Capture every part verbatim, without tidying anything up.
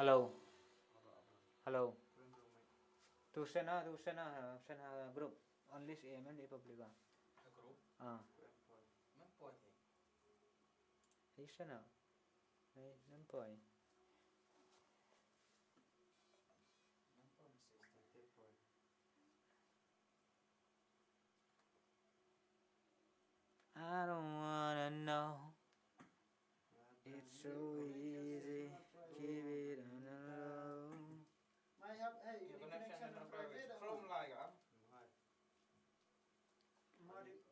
Hello. Hello. Tu send ah, tu send ah, send ah group. Only si A M M di public ah. Group? Ah. Mem poi. Hei send ah. Hei, mem poi. Mem poi message tu, te poi. I don't wanna know. It's so easy. Give it on the low. Your connection is not private. Chrome lai ka?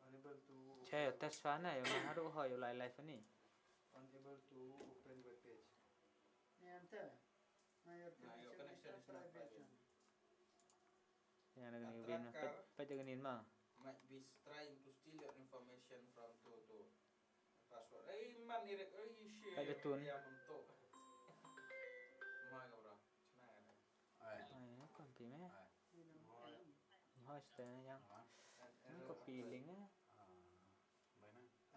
Unable to. Che, test fan na, yo na haru ho, yo lai live ni. Unable to open web page. Your connection is not private. Yang na kani bin ma, pet, pet kani ma. Might be trying to steal your information from tu tu. Password. Eh, man, ire, eh, shit. Pet tun. Ya, bentuk. Ma ka bro. Chna ya. Ai. Ai, no, kon pi me. Ai. Hoi ste yang. Ni copy link eh.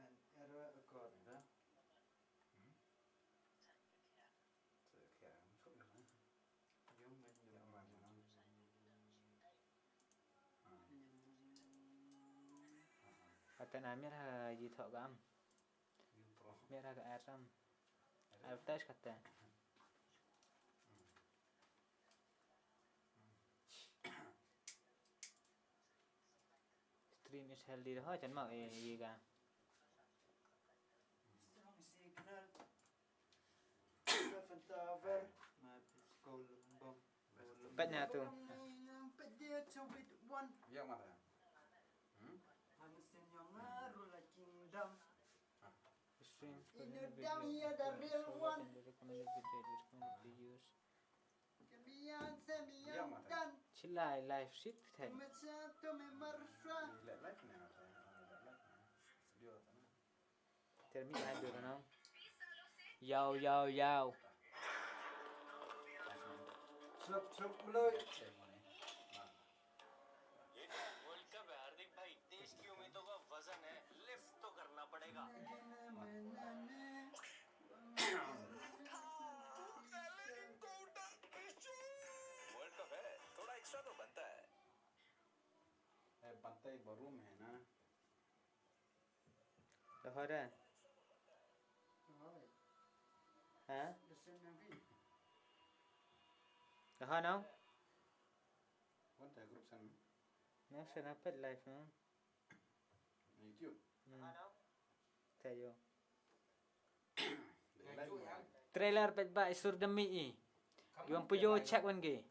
An error occurred. Kata na mir ha ji thok gam. Mir ha ka air sam. Air touch kata. Stream is healthy ho, chan mau eh, ye ga. Strong signal. Seven tower. Pet na tu. Ya, mata. Hmm? Stream. Down here, the real one. Chilai live stream thai. Tell me I don't know. Yow, yow, yow. Slap, slap, mulai. ये तो वर्ल्ड कप है हार्दिक भाई, देश की उम्मीदों का वजन है, लिफ्ट तो करना पड़ेगा। वर्ल्ड कप है, थोड़ा एक्स्ट्रा तो बनता है। ए, बनता ही बरूम है ना। Lahore. Ha? Lahore now? Wan ta group san. Na sa na pet live no. YouTube. Hmm. Tayo. Trailer pet ba isur demi i. Yuan puyo check wan ge.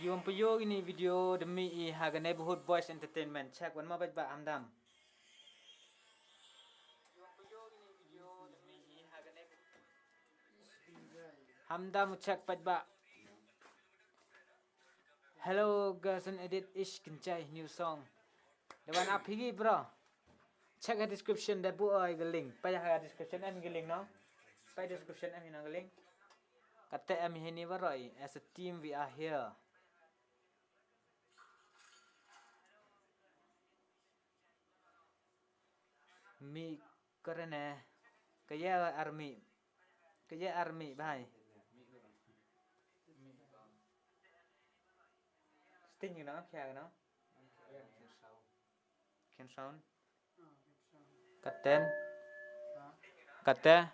Yuan puyo ini video demi i ha ka Neighborhood Boys Entertainment. Check wan ma bad ba hamdam. Hamdam check bad ba. Hello, Gerson Edit Ish Kinchai new song. Dewan ap higi bro. Check the description da bu oi ga link. Pa ya ga description em ga link no. Pa description em hina ga link. Kata em hini bro i. As a team we are here. Mi karene. Kaya army. Kaya army bhai. Sting you know, kya you know? Can sound. Katen. Kate.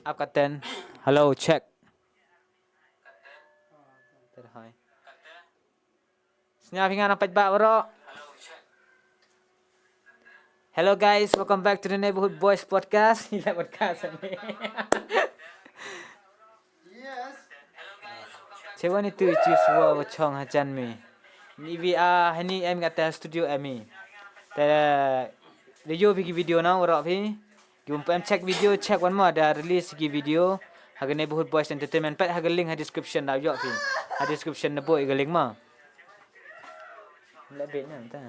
Ap katen. Hello, check. Ter hai. Snya pingan apa ba bro? Hello guys, welcome back to the Neighborhood Boys Podcast. Ila podcast ni. Yes. Chewa ni tu chi swa wa chong ha chan mi. Ni vi a hani em kata studio em i. Te le yo vi ki video na wa ro vi. Ki um em check video, check wan ma da release ki video. Ha ka Neighborhood Boys Entertainment, peit ha ka link ha description, da ïoh phi. Ha description na buh ïa ka link mo. La bit na ta.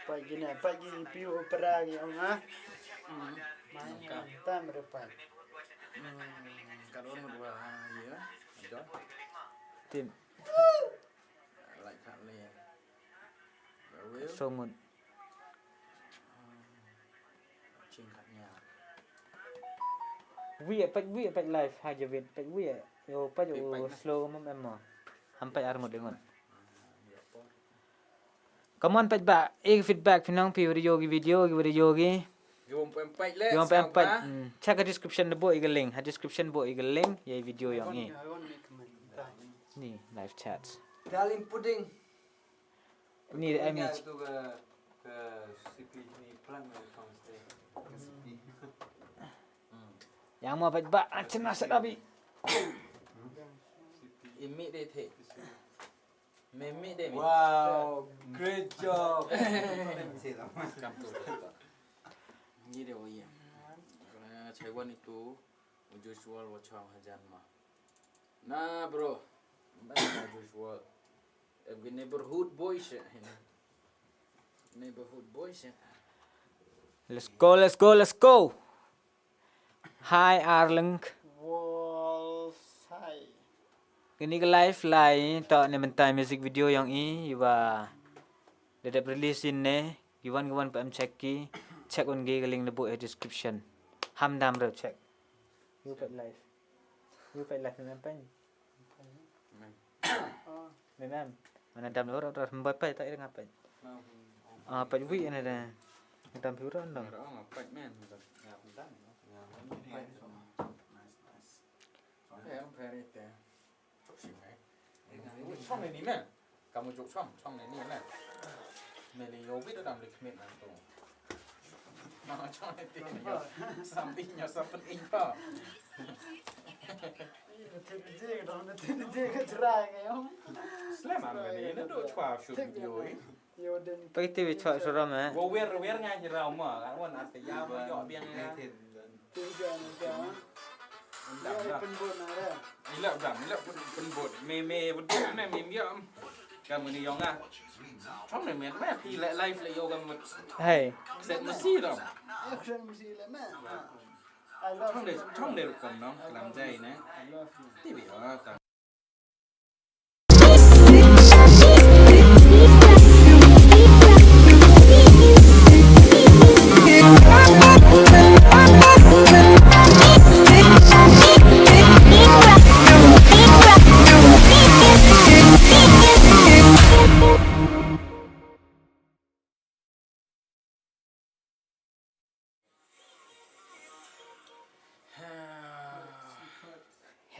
Pagi na, pagi pi opera ni ong ha. Hmm. Tam re pa. Hmm, ka don dua, ya. Tim. Like kat le. Ka will. So ngut. Ching kat nya. Wi, peit wi, peit live ha Javin, peit wi. Yo, peit. Peit, u peit na. Slow mom em mo. Ham peit ar ngut ngut. Come on, peit ba, eh, feedback phi nang phi video ki video, ki video ki. Ki wong pem peit le. Ki wong pem peit. Hmm. Check ha description da buh ïa ka link. Ha description buh ïa ka link ïa video ïong i. Ni live chat. Darling pudding. Ni da em ni. Tu ka, ka C P ni plan me kong ste. Ka C P. Hmm. Yang mo peit ba, ah, chena sa da bi. Imi de the. Mimi de mi. Wow, great job. Kam tu. Ni de wo ye. Chai wan itu, usual wa chang hajan ma. Na, bro. Ba usual. Every neighborhood boy shit. Neighborhood boy shit. Let's go, let's go, let's go. Hi, Arleng. Wall side. Kini ka live lai to ne mynta music video ïong i, i ba da dep release in ne. Ki wan ki wan pem check ki. Check wan ki ka link na buh ha description. Ham dam re check. Yu peit live. Yu peit live ne peit. Mem. Mana dam lo ro ro mbai pai ta ira ngapai. Ah, pai wi ene de. Dam pura ndang. Chong ni ni men. Kamu jok chong, chong ni ni men. Meli yo wi dam le kmit nang tu. Nang chong ni ti ni yo. Sambi nyo sapen in pa. Slem am ni na do chwa shoot video i. Pai ti wi chwa suram eh. Wo wer wer nga hi rau ma. Kan wan arte ya ma yo biang ya. Ila dam, ila pun pun bot. Me me bot me me me ya. Kamu ni yong ah. Chong ni me me pi live le yo kam. Hey. Set mesti dong. Chong de, chong de rukom nong, kalam jai ne. Ti bi, ah, ta.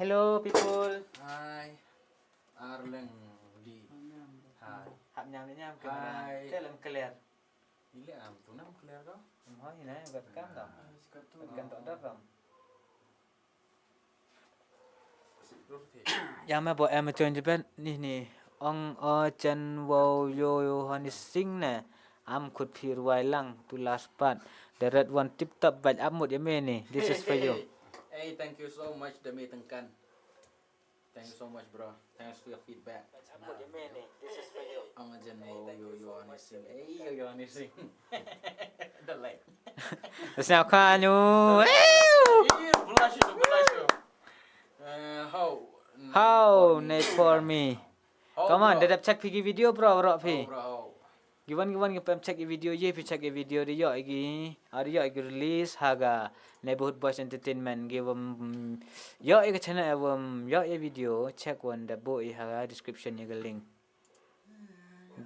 Hello people. Hi. Arleng di. Hi. Hap nyam nyam ke mana? Hi. Te leng clear. Ile am tu nam clear ko? Em hoi ne gat kam dam. Gat kam dam. Yang me bo em chon jebet ni ni. Ong o chen wo yo yo hon sing ne. Am khut phi rwai lang tu last part. The red one tip top bad amut ya me ni. This is for you. Hey, thank you so much da me tengkan. Thank you so much bro. Thanks for your feedback. Ang jen wo yo yo ni sing. Hey yo yo ni sing. The light. Sñiaw kha ñu. Blush, blush. Uh, how? How, not for me. Come on, da dep check phi ki video bro, bro phi. Giwan giwan ki pem check i video ye phi check i video de yo igi. Ar yo igi release ha ga Neighborhood Boys Entertainment gi wam yo igi channel wam yo i video check wan da bo i ha ga description ye ga link.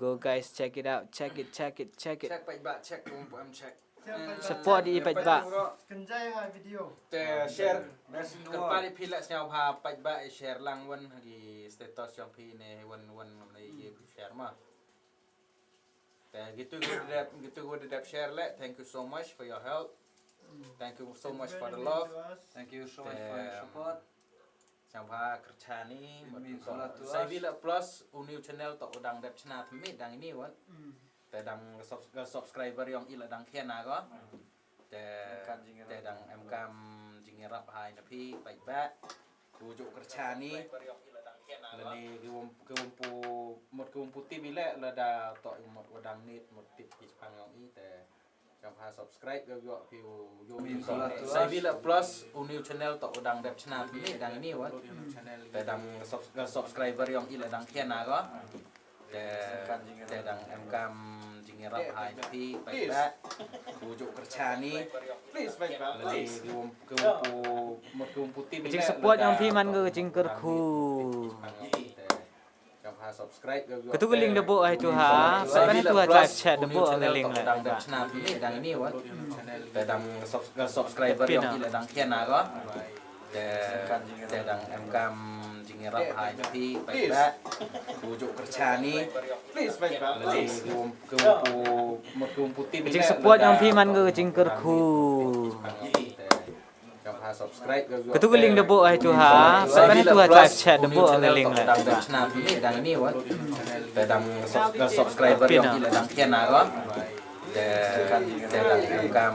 Go guys, check it out, check it, check it, check it. Check page ba check wam pem check. Support i page ba. Kenjai ha video. Te share. Kepali phi la sñiaw ha page ba i share lang wan ha gi status yang phi ne wan wan ne ye share ma. Te gitu gitu dep gitu gitu dep share le. Thank you so much for your help. Thank you so much for the love. Thank you so much for your support. Sñiaw ba kerchani. Sai bi la plus u new channel to u dang dep chna thmi dang ini wan. Te dang subscriber yong i la dang khian na ko. Te Te dang em kam jingïarap ha i na phi paidbah. Ku ju kyrchan i lane ki wym, ki wym pu, mut ki wym pu tip i leh lada toh i mut wa dang nit mut tip ki spang yong i te. Kam ha subscribe ïa ïoh phi u ïoh i sa bi la plus u new channel toh u dang dep chna phi dang ini wa. Te dang subs-, subscriber yong i la dang khian na ko. Te, te dang em kam jingïarap ha i na phi paidbah. Ku ju kyrchan i. Please paidbah, please. Ki wym, ki wym pu, mut ki wym pu tip i leh. Ka jingsupport yong phi man ka jingkyrkhu. Te kam ha subscribe ïa ïoh. Katu ka link da buh ai tu ha. Sa kan tu ha live chat da buh ka link la. Dang dep chna phi dang ini wa. Te dang subs-, subscriber yong i la dang khian na ko. Te, te dang em kam jingïarap ha i na phi paidbah. Ku ju kyrchan i. Please paidbah, please. Ki wym, ki wym pu, mut ki wym pu tip i leh. Ka jingsupport yong phi man ka jingkyrkhu. Te kam ha subscribe ïa ïoh. Katu ka link da buh ai tu ha. Sa kan tu ha live chat da buh ka link la. Dang dep chna phi dang ini wa. Te dang subs-, subscriber yong i la dang khian na ko. Te, te dang em kam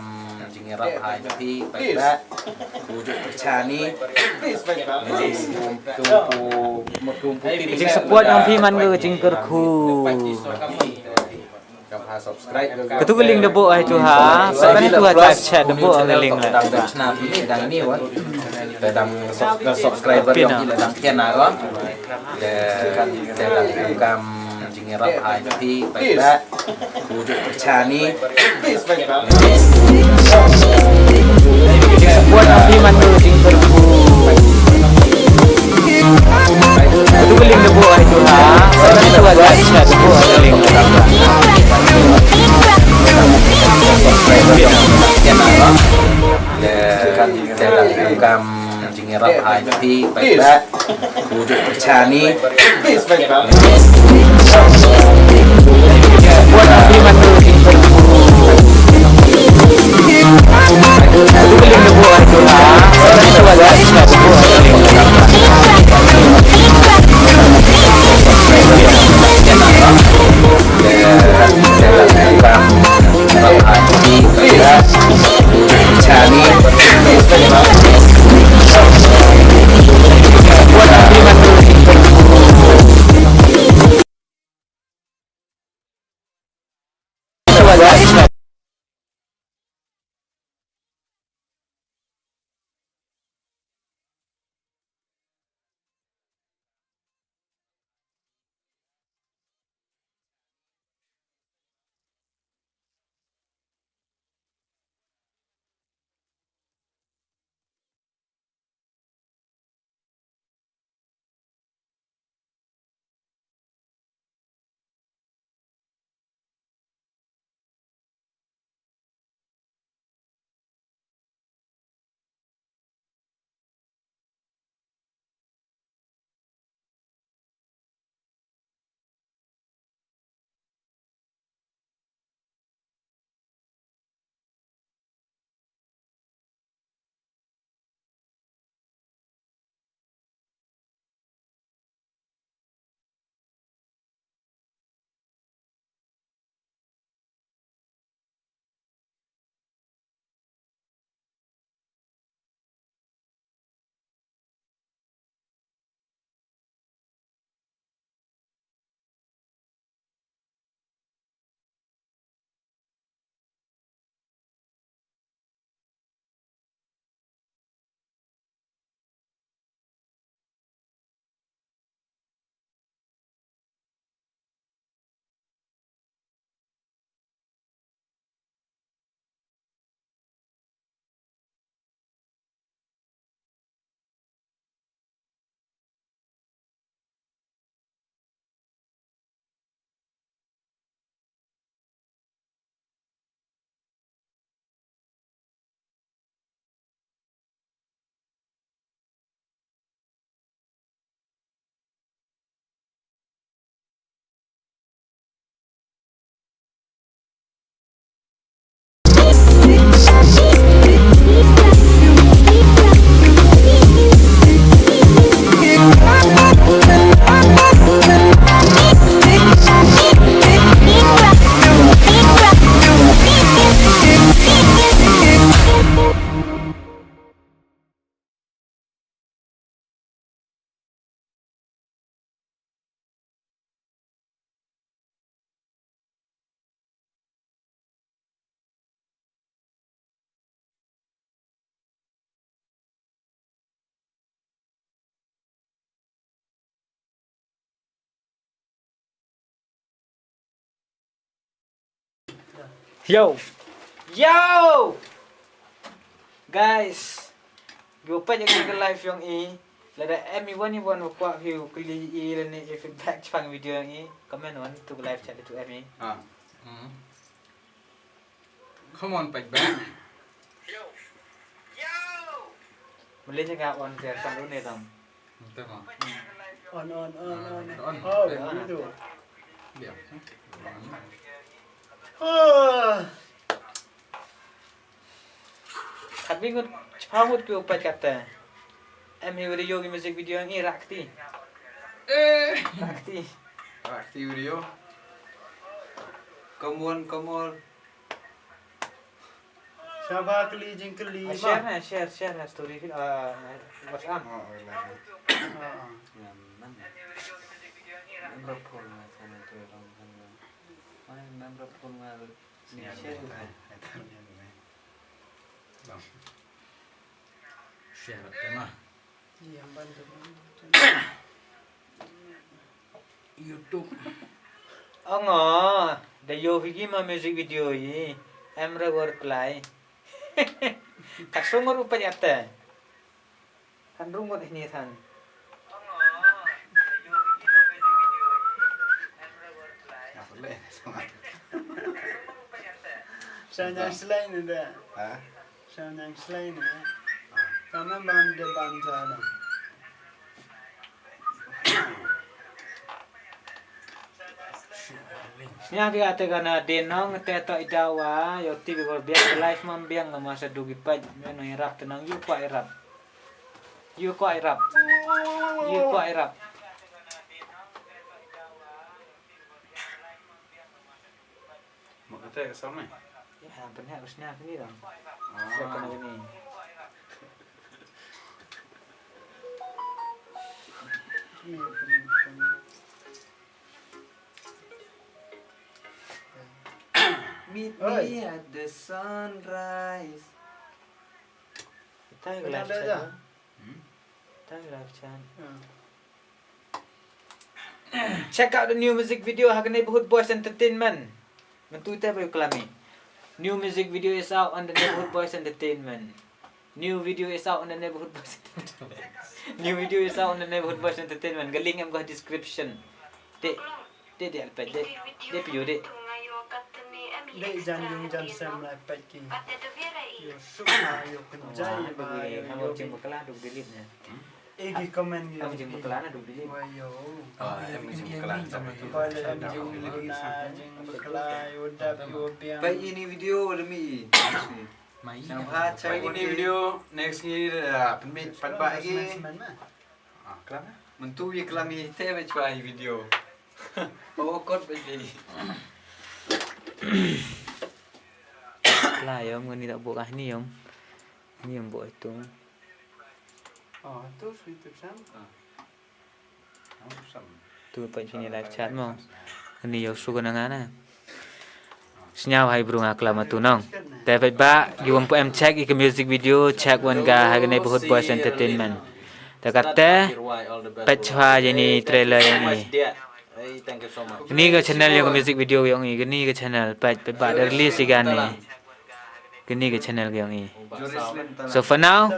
jingïarap ha i na phi paidbah. Ku ju kyrchan i. Please paidbah, please. Ki wym, ki wym pu, mut ki wym pu tip i leh. Ka jingsupport yong phi man ka jingkyrkhu. Kam ha subscribe ïa ïoh. Katu ka link da buh ai tu ha. Sa kan tu ha live chat da buh ka link la. Dang dep chna phi dang ini wa. Te dang subs-, subscriber yong i la dang khian na ko. Te, te dang em kam jingïarap ha i na phi paidbah. Ku ju kyrchan i. Please paidbah, please. Ka jingsupport yong phi man ka jingkyrkhu. Katu ka link da buh ai tu ha. Sa kan tu ha live chat da buh ka link la. Te, te dang em kam jingïarap ha i na phi paidbah. Ku ju kyrchan i. Please paidbah, please. Ka jingsupport yong phi man ka jingkyrkhu. Katu ka link da buh ai tu ha. Sa kan tu ha live chat da buh ka link la. Yo. Yo. Guys, ïa u peit ïa ka live yong i. Lada em i wan i wan u kwah hi u kylli i lane i feedback shaphang video yong i, comment wan to live chat to em i. Ah. Hmm. Come on, peit ba. Mlien ka on ke sang lu ne tam. Ito mo. On, on, on, on. On. Oh, gitu. Biar. Ah. Khat bi ngut, chiphaw ngut ki u peit kata. Em hi video ki music video ngi rakti. Eh. Rakti. Rakti video. Come on, come on. Shaba kylli jingkylli. Ah, share na, share, share na story feed, ah, WhatsApp. Oh, oh, like. Ah, ah. Member phone ma sana tu orang sana. Mana member phone ma share tu. Share tu mah. YouTube. Ong o, da ïoh hi ki ma music video i. Em re wor play. Ka song rupa jate. Kan rungot ini kan. Sa nyang slai ni da. Ha? Sa nyang slai ni. Kana ban de ban jana. Sñiaw ki ate kana de nong te to i dawa, yo ti bi bor biang, life mam biang, nga masa du ki paj, me no irap te nong, yu kwa irap. Yu kwa irap. Yu kwa irap. Mo kata ka sama. Ya, pernah harus nak ni dong. Ah. Siapa nak ni? Meet me at the sunrise. Thank you, live chat. Hmm? Thank you, live chat. Check out the new music video ha ka Neighborhood Boys Entertainment. Mynta te ba u klam i. New music video is out on the Neighborhood Boys Entertainment. New video is out on the Neighborhood Boys Entertainment. New video is out on the Neighborhood Boys Entertainment. Ka link em ka description. Te, te, te, alpet, te, te, pio, te. Dei jan yung jan sem lai peit ki. Yo suk ma, yo kynjai ma, yo, yo jing bakla duk delete ne. Egi comment yo. Am jing bakla na duk delete. Wa yo. Ah, em jing bakla na duk delete. Wa em jing bakla, jing bakla, yo dap, yo biang. Peit ini video demi. Mai. Sngewbha check ini video next ngi, ah, pynmih pat ba egi. Ah, klam eh? Mynta ïa klam i te ba chwa i video. Oh, kot ba i. La yom, ngani da buka ni yom. Ni yom buka itu. Oh, tu sweet tu sam. Ah. Tu peit shini live chat mo. Ni yo su kana ngana. Sñiaw hai bru nga klam atu nong. Te peit ba, yu wam pu em check i ka music video, check wan ka ha ka Neighborhood Boys Entertainment. Te kate, peit chwa jeni trailer ni. Ni ka channel yong ka music video yong i, ni ka channel, peit, peit ba, da release i gane. Kani ka channel ka yong i. So for now,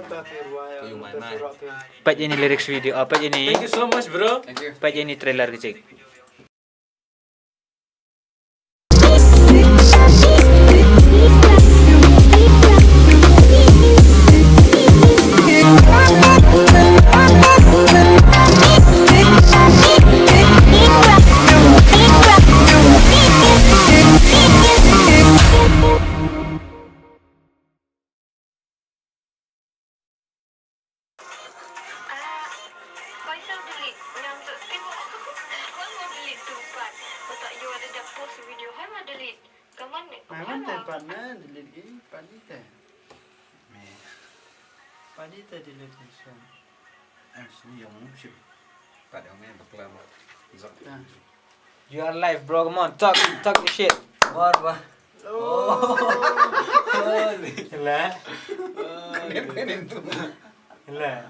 peit ini lyrics video, ah, peit ini. Thank you so much, bro. Thank you. Peit ini trailer kecil. Ai, man te pat na delete ki, pat ni te. Me. Pat ni te delete ni song. Em sini yang mungkin. Pat yang me bakla. Zak. Nah. You are live, bro. Come on, talk, talk your shit. War ba. Oh. La. Kena tu. La.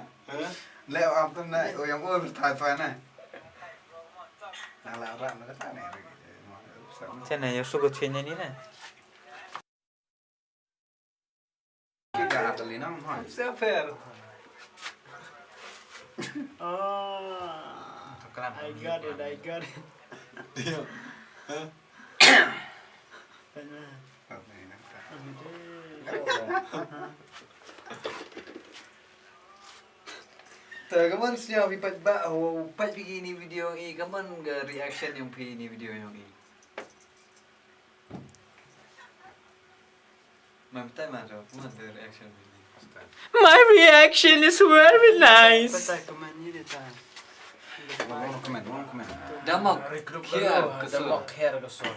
Le, am tu na, oh, yang oh bertai pa na. Na la rak na ta ne. Chana yo sugo chenya ni na. Linang, man. Siapa? Oh, I got it, I got it. Te, come on, sñiaw phi paidbah, ho, peit phi ïa ini video i, come on, ka reaction yong phi ini video yong i. Mam tai ma ro, mam tai reaction video. My reaction is very nice. Patai comment ni dia ta. One comment, one comment. Damok kher ka sur. Damok kher ka sur.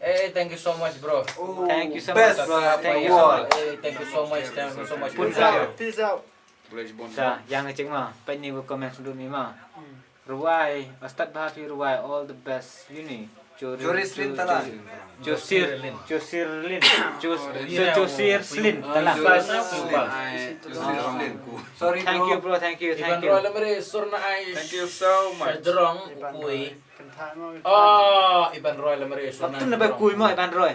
Eh, thank you so much, bro. Thank you so much, bro. Thank you so much. Eh, thank you so much. Thank you so much. Peace out. Peace out. Sa, yang cik ma, pa ni ko comment sudut ni ma. Ruai, Ustad Bahafi Ruai, all the best. Uni. Chori Slin Talang. Chosir, Chosir Lin. Chos, Chosir Slin Talang. Sorry, thank you, bro. Thank you, thank you. Iban Roy Lamare, Surna Aish. Thank you so much. Shajrong Ukui. Oh, Iban Roy Lamare, Surna. Kau tu na bai kui mo Iban Roy.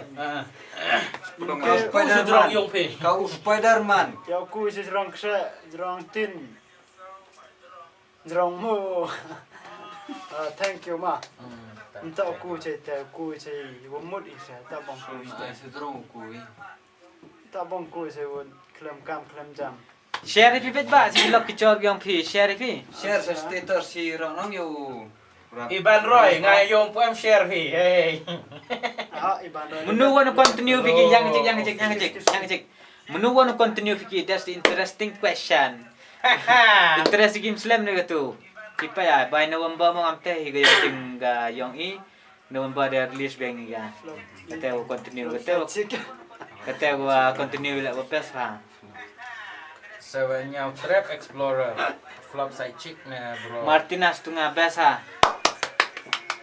Kau Spider-Man. Kau Spider-Man. Ya, kui si jrong kse, jrong tin. Jrong mo. Ah, thank you ma. Nta ku che te ku che wa mut i se ta bong ku. Ai se jrong ku i. Ta bong ku se wa klem kam klem jam. Share phi peit ba si lok ki chor yong phi share phi. Share sa status si rong rong yo. Iban Roy nga yong pu em share phi. Hey. Ah, Iban Roy. Munu wan continue phi ki yang chik yang chik yang chik yang chik. Munu wan continue phi ki, that's the interesting question. Interest game slem ne katu. Kipa ya by November mo ngam te hi ga ting ga yong i. November de release beng i ga. Kate ko continue kate ko. Kate ko continue la ko pes ha. Seven Young Trap Explorer. Flop side chick ne bro. Martina Stunga bes ha.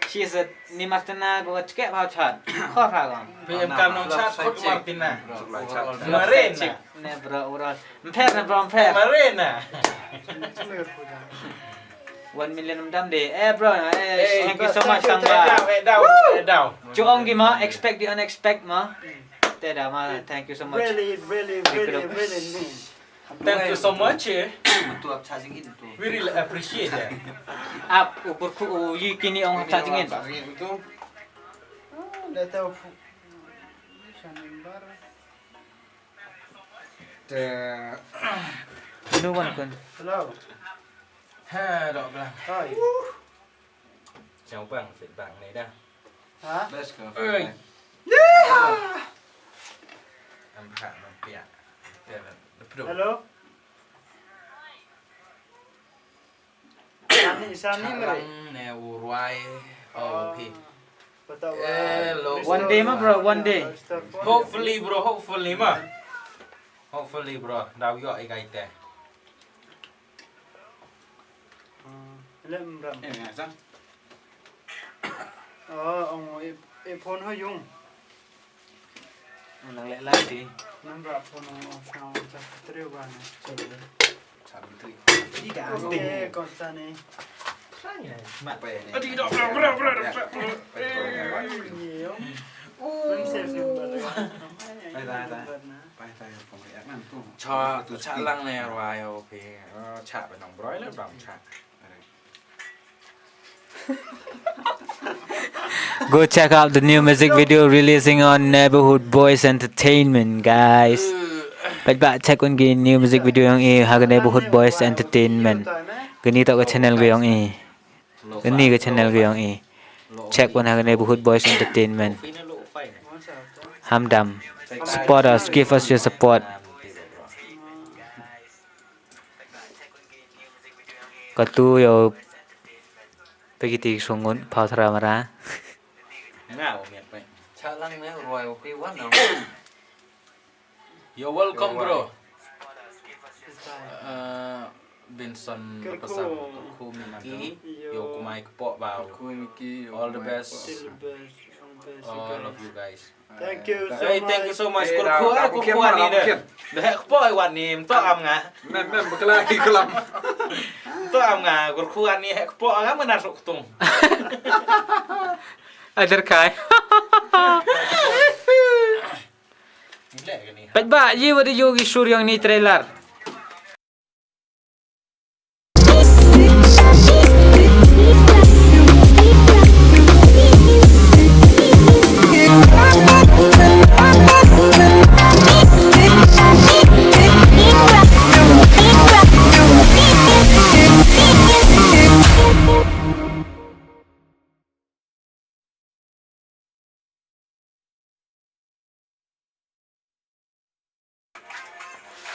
She's a ni Martina ko chike ba chat. Khor ha ko. P M kam nong chat khot Martina. Marina. Ne bro, bro. Mper ne bro, mper. Marina. One million dam de. Eh bro, eh, thank you so much tang ba. Eh, down, eh, down. Chuong gi ma, expect the unexpect ma. Te da ma, thank you so much. Really, really, really, really mean. Thank you so much, eh. Tu ap charging in tu. We really appreciate that. Ap ukur ku u yi kini ong charging in. Te. Munu wan kun. Hello. He, dok blang. Hai. Chau bang, fit bang ni dah. Ha? Best ke fit bang. Am ha, am pia. Te, te, te. Hello. Sani, sani mare. Ne u Ruai, oh, phi. One day ma bro, one day. Hopefully bro, hopefully ma. Hopefully bro, daw yo i kai te. Lem ram. Eh, ya sa. Oh, ong e phone ho yung. Nang leh lai ti. Nang ra phone ong ong sang sa trio ba na. Sa trio. Ti ka asti. Eh, konsani. Adi dok bra bra bra. Cha tu cha lang ne rwa yo phi. Cha ba nong broi le bang cha. Go check out the new music video releasing on Neighborhood Boys Entertainment, guys. Peit ba check un ki new music video yong i ha ka Neighborhood Boys Entertainment. Kani to ka channel ka yong i. Kani ka channel ka yong i. Check un ha ka Neighborhood Boys Entertainment. Hamdam. Support us, give us your support. Katu yo pegiti sungun pau thara mara. Nga o miat pai. Cha lang ne roi o pi wan no. You're welcome, bro. Uh, Benson Lapasang, Kyrkhu Mickey, yo kumai kpo bau. All the best. All of you guys. Thank you so much. Hey, thank you so much. Kyrkhu, eh, kyrkhu ani de. De hek po ai wan ni, mto am nga. Mem, mem, bakla ki kelam. Mto am nga, kyrkhu ani hek po nga menar sok tung. Ajar kai. Peit ba, ïa wat ïoh ki sur ïong ni trailer.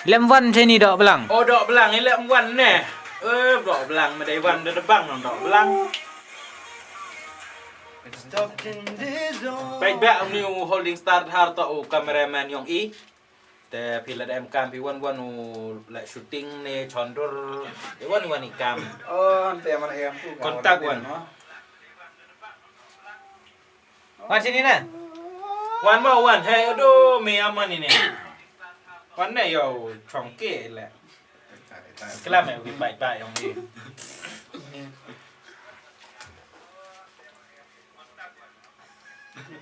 Lem wan te ni Doh Blang. Oh, Doh Blang, i lem wan ne. Eh, Doh Blang, ma dei wan da bang nong Doh Blang. Peit ba uni u holding star har to u cameraman ïong i. Te phi la da em kam phi wan wan u la shooting ne chondur. I wan wan i kam. Oh, ante man em tu. Kontak wan. Wan sini na. Wan ma wan. Hey, aduh, mi aman ini. Wan ne yo chongke le. Klam eh, wi bai bai ïong i.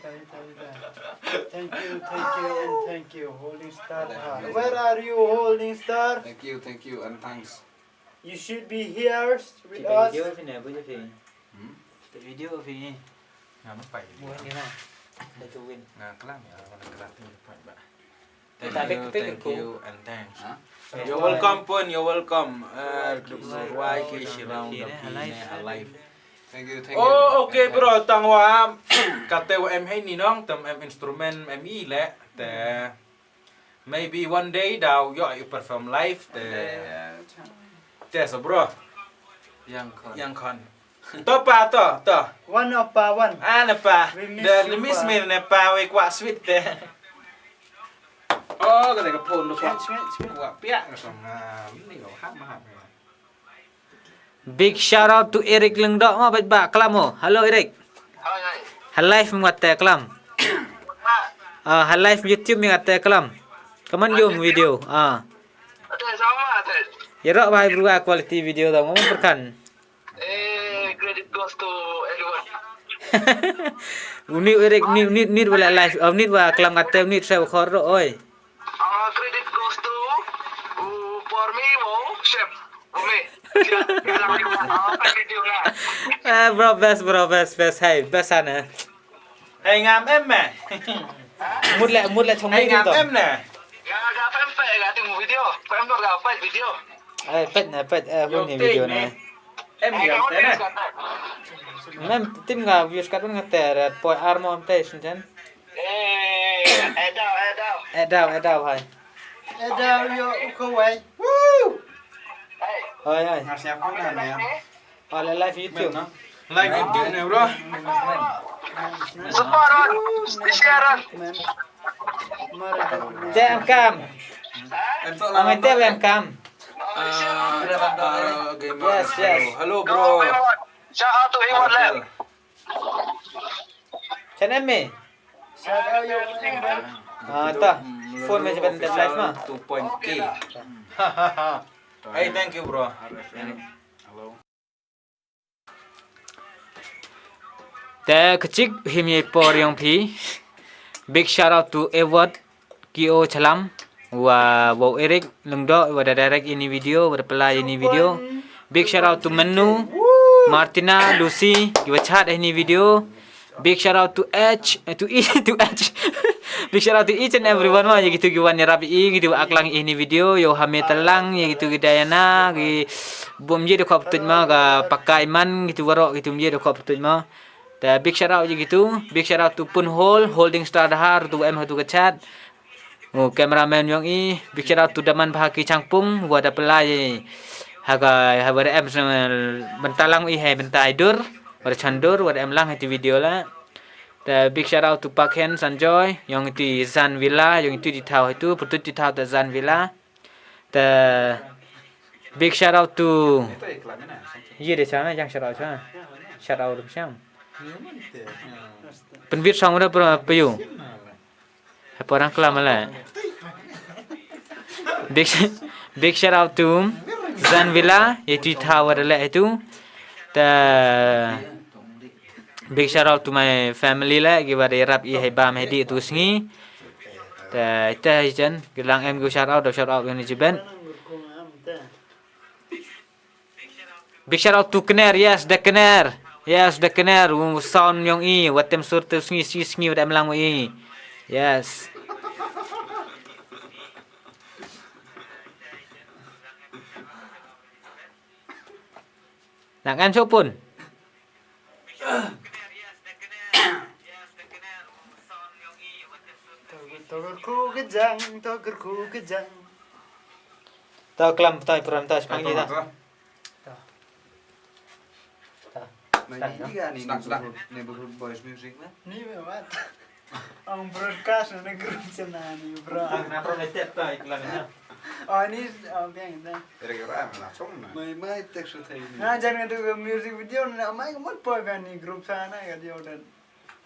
Thank you, thank you, and thank you, Holding Star. Where are you, Holding Star? Thank you, thank you, and thanks. You should be here with us. Video phi ne, bu phi. Hmm? Video phi. Nga mut pai video. Buat ni na. Dah tu win. Nga kelam ya, nga kelam tu pai ba. Thank you, thank you, and thanks. You're welcome pun, you're welcome. Eh, ruwai ki shirau da phi ne alive. Thank you, thank you. Oh, okay, bro, tang wa. Kata wa em hei ni nong, tem em instrument em i le. Te maybe one day daw yo you perform live te. Te so bro. Yang kon. Yang kon. To pa to, to. One of pa one. Ah, na pa. We miss you, pa. Miss me na pa we kwa sweet te. Oh, ka ka phone no kwa. Sweet, sweet, sweet. Kwa pia ka song. Ah, ni ko ha ma ha. Big shout out to Eric Lyngdoh mo, bad ba klam mo. Hello Eric. Hi, hi. Ha live mo kata klam. Ah, ha live YouTube mo kata klam. Kaman yung video. Ah. Ate sama ate. Ïaroh ba hai bru quality video da mo pyrkhat. Eh, credit goes to everyone. Uni Eric ni ni ni wala live, ah, ni wa klam kata ni sa khor oi. Ah, credit goes to, uh, for me, mo, chef. Umi. Ah, bro, best, bro, best, best, hey, best ana. Hey, ngam em me. Mut le, mut le chong. Hey, ngam em ne. Ga, ga pem pe, ga ting video. Pem dor ga pe video. Eh, pet ne, pet, eh, hun ni video ne. Em ya te ne. Mem tim ga views kat nga te rat poi armo am te shin ten. Eh, eh, daw, eh, daw. Eh, daw, eh, daw, hai. Eh, daw, yo, u ko wai. Woo! Hai, hai. Ngas ya ko na ne. Ala live YouTube. Live YouTube ne, bro. Support on. Share on. Te em kam. Ang ite em kam. Ah, ah, gamer. Yes, yes. Hello, bro. Shout out to Himon Lem. Chan em me. Ah, ta. Phone me jaban live ma. Two point K. Hey, thank you, bro. Hello. Te kachik him ye por yong phi. Big shout out to Edward Kio Chalam. Wa, wa Eric Lyngdoh, wa da direct ini video, wa da pela ini video. Big shout out to Menu, Martina, Lucy, ki wa chat ini video. Big shout out to H, eh, to E, to H. Big shout out to each and everyone ma, ya gitu ki wan yarap i, gitu aklang ini video, yo hame telang, ya gitu ki Diana, ki bum ye de khop tuj ma, ka pakai man, gitu warok, gitu ye de khop tuj ma. Te big shout out ya gitu, big shout out to Pun Hol, Holding Star Dahar, tu em ha tu ka chat. Oh, cameraman yong i, big shout out to Daman Bha ki Changpung, wa da pelai ha ka, ha wa da em bentalang i hai bentai dur, wa da chandur, wa da em lang ha ti video la. Te big shout out to Pakhen Sanjoy, yong ti Zan Villa, yong ti di thau ha tu, putut ti thau te Zan Villa. Te big shout out to, ye de chang, yang shout out chang. Shout out dum chang. Penbit song udah pernah payu. Apa orang kelam lah. Big, big shout out to Zan Villa, ya tu tahu ada lah itu. Te big shout out to my family lah, ki wa da yarap i hai bam hai di tu sngi. Te, te, jen, ki la em ki shout out, shout out ïa ni jibet. Big shout out to Kner, yes, da Kner. Yes, da Kner, u sound yong i, wat tem sur te sngi, sngi, sngi, wat em lang i. Yes. Nang em chopun. Toker ku kejang, toker ku kejang. Tau kelam, tau program, tau sepang ni, tau. Tau. Tau. Nah, ini kan ini Snap, snap. Neighborhood, Neighborhood Boys Music na. Ni memang. Ang broadcast na group sana ni, bro. Ang na program tep tau iklan na. Oh, ini, oh, biang na. Kira-kira na song na. Mai, mai, text sa tayo ni. Na, jangan tu music video na, mai, mat po kan ni group sana ka dia udah.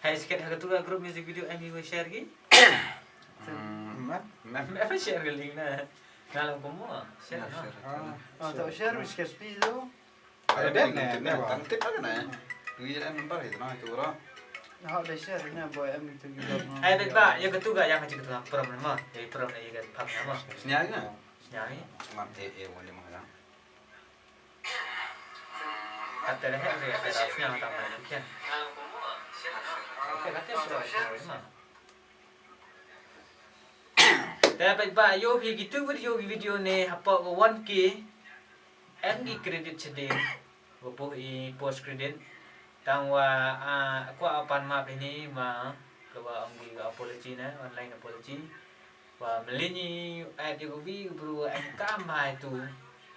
Hai, sikit ha katu ka group music video em i share ki? Hmm. Map, map. Em share ki link na. Ngalam komo share na. Ah, tak share wis ke speed tu. Ada ne, ne, tang tip ada ne. Tu ya em bar itu na itu ro. Ha, da share na boy em itu juga. Ai, bet ba, ya katu ka yang kecil tu program ma. Ya program ya kan pam nama. Senyal na. Senyal ni. Ngam eh eh wali mana. Kata dah hek ria kata snya tang mai kian. Kata kata sura sura ma. Te ba ba yo ki gitu video ki video ne hapa ko one K. Em ki credit chede. Ko po i post credit. Tang wa a kwa apan ma pini ma ko wa ong ki apology ne online apology. Wa mlin i at ïa uwi u bru em kam bha ïa tu.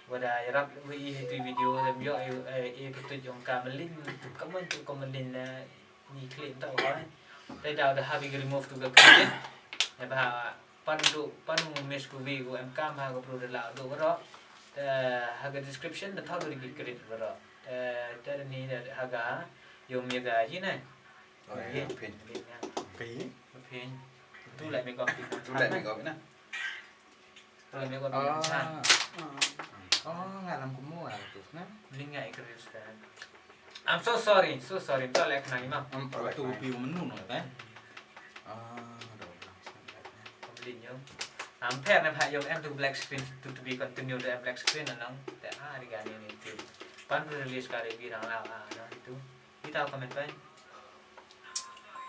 Wa da ïarap uwi ïa tu video da ïoh ïa ka tuj ong ka mlin tu kaman tu ka mlin na ni klik ta wa. Te da da ha bi remove tu ka klik. Ïa ba pan du pan u miss ku wi ku em kam ha ka bru da la du wa ro. Te ha ka description da thaw du ki klik wa ro. Te te ni da ha ga yom ïa ga yi ne. Oh, ïa pin. Pin. Pin. Tu la me copy. Tu la me copy na. Tu la me copy. Ah. Oh, ngalam kumu lah tu, na? Ni ngai ke reels kan. I'm so sorry, so sorry. Tu la kena ni mah. Am tu pi menu no, kan? Ah, dah ulang. Beli nyum. Am pher na pha yom em tu black screen tu tu bi continue tu em black screen na nang. Te ah di gani ni tu. Pan tu release kali bi nang la ah na itu. Kita comment pai.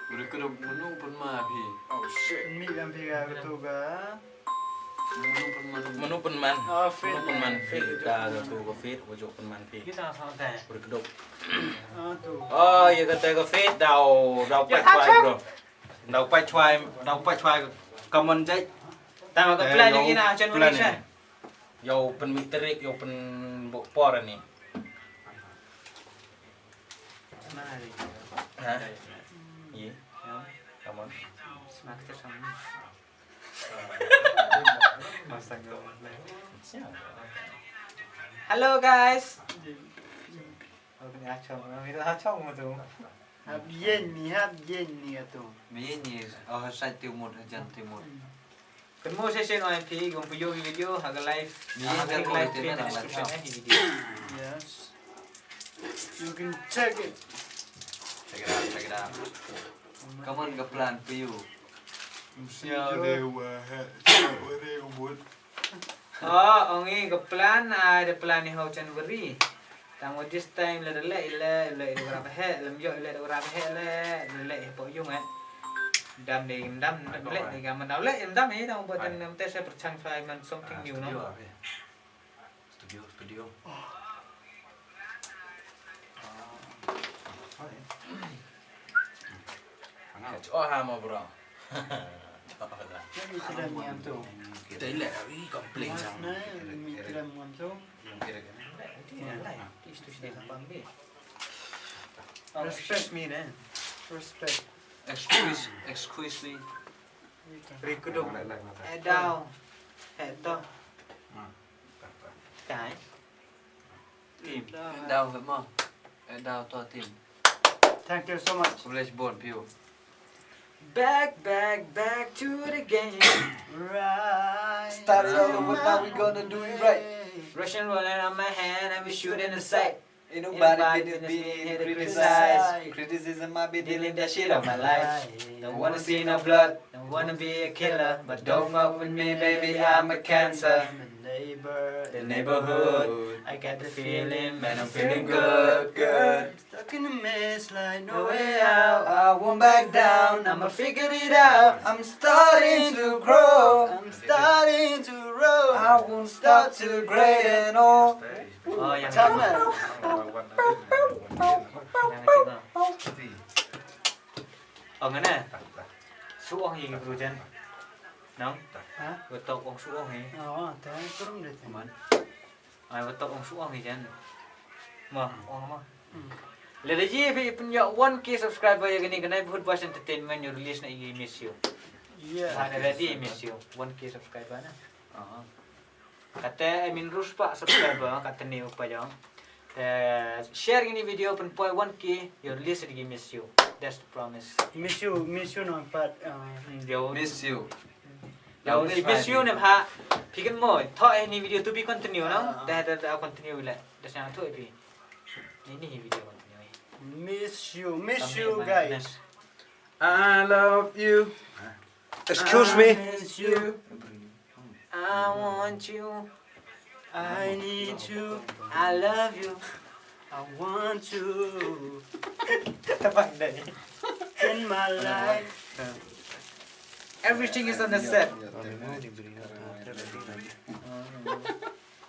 Beri kedok menu pun ma phi. Oh shit. Ni kan phi ka tu ka. Menu pun man. Menu pun man. Oh, fit. Menu pun man phi ka tu ka fit wajok pun man phi. Kita sa dai. Beri kedok. Ah tu. Oh, ya kata ka fit dau dau pat chwai bro. Dau pat chwai, dau pat chwai. Come on jai. Tama ka plan yang ina chan plan ni. Yow pynmih tarik, yow pynbok por ni. Ha? Ye. Come on. Hello guys. Hap ïen ni, hap ïen ni atu. Ïen ni, oh, sa timut, hajan timut. Kynmaw shisien ong phi, kum phi ïoh ki video ha ka live, ha ka live stream description eh ki video. Yes. You can check it. Check it out, check it out. Come on, ka plan for you. Siaw de wa ha, siaw de wa. Oh, ong i ka plan, ai da plan i ha u January. Tang wa this time la da leh, leh, leh da grab he, lem ïoh leh da grab he, leh, leh he po yung eh. Dam de, dam, dam leh de, gam dam leh, dam eh, dam buat dam te sa perchang fly man something new no. Studio, studio. Hangat. Oh, ha mo bro. Ni mi kira ni am tu. Kita ile, ih, complain sang. Ni mi kira ni am tu. Respect me, ne? Respect. Excuse, excuse me. Rikuduk. Edau. Edau. Guys. Team. Edau, hema. Edau to team. Thank you so much. Khublei shibun phi u. Back, back, back to the game. Right. Start it all over, now we gonna do it right. Russian roulette on my hand and we shooting the sight. Ain't nobody business being here to criticize. Criticism might be dealing that shit on my life. Don't wanna see no blood, don't wanna be a killer, but don't fuck with me, baby, I'm a cancer. I'm a neighbor, the neighborhood. I got the feeling, man, I'm feeling good, good. Stuck in the mess like no way out. I won't back down, I'ma figure it out. I'm starting to grow, I'm starting to grow. I won't stop to gray and all. Oh, yang tu. Yang tu. Oh, ngana? Suong hi bro jan. Nang? Ha? Betok ong suong hi. Oh, ta kurang deh. Aman. Ai, betok ong suong hi jan. Ma, ong ma. Hmm. Lada ji phi pynïoh one K subscriber ïa kane ka Neighborhood Boys Entertainment, you release na i Miss You. Yeah. Ada ready Miss You. One K subscriber na. Oh. Kata, I mean, ruh spah subscriber, kata ni upa jong. Te share ini video pynpoi one K, you release it, miss you. That's the promise. Miss you, miss you no pat. Uh, Yo. Miss you. Yo, Yo, miss miss you you. Ne bha. Phi kan mo, tho ini video to be continue no. Ah. Dah dah dah continue le. Dah sana tu pi. Ini video continue. Miss you, miss Kami you, guys. I love you. Excuse me. I miss you. I want you. I need you. I love you. I want you in my life. Everything is on the set.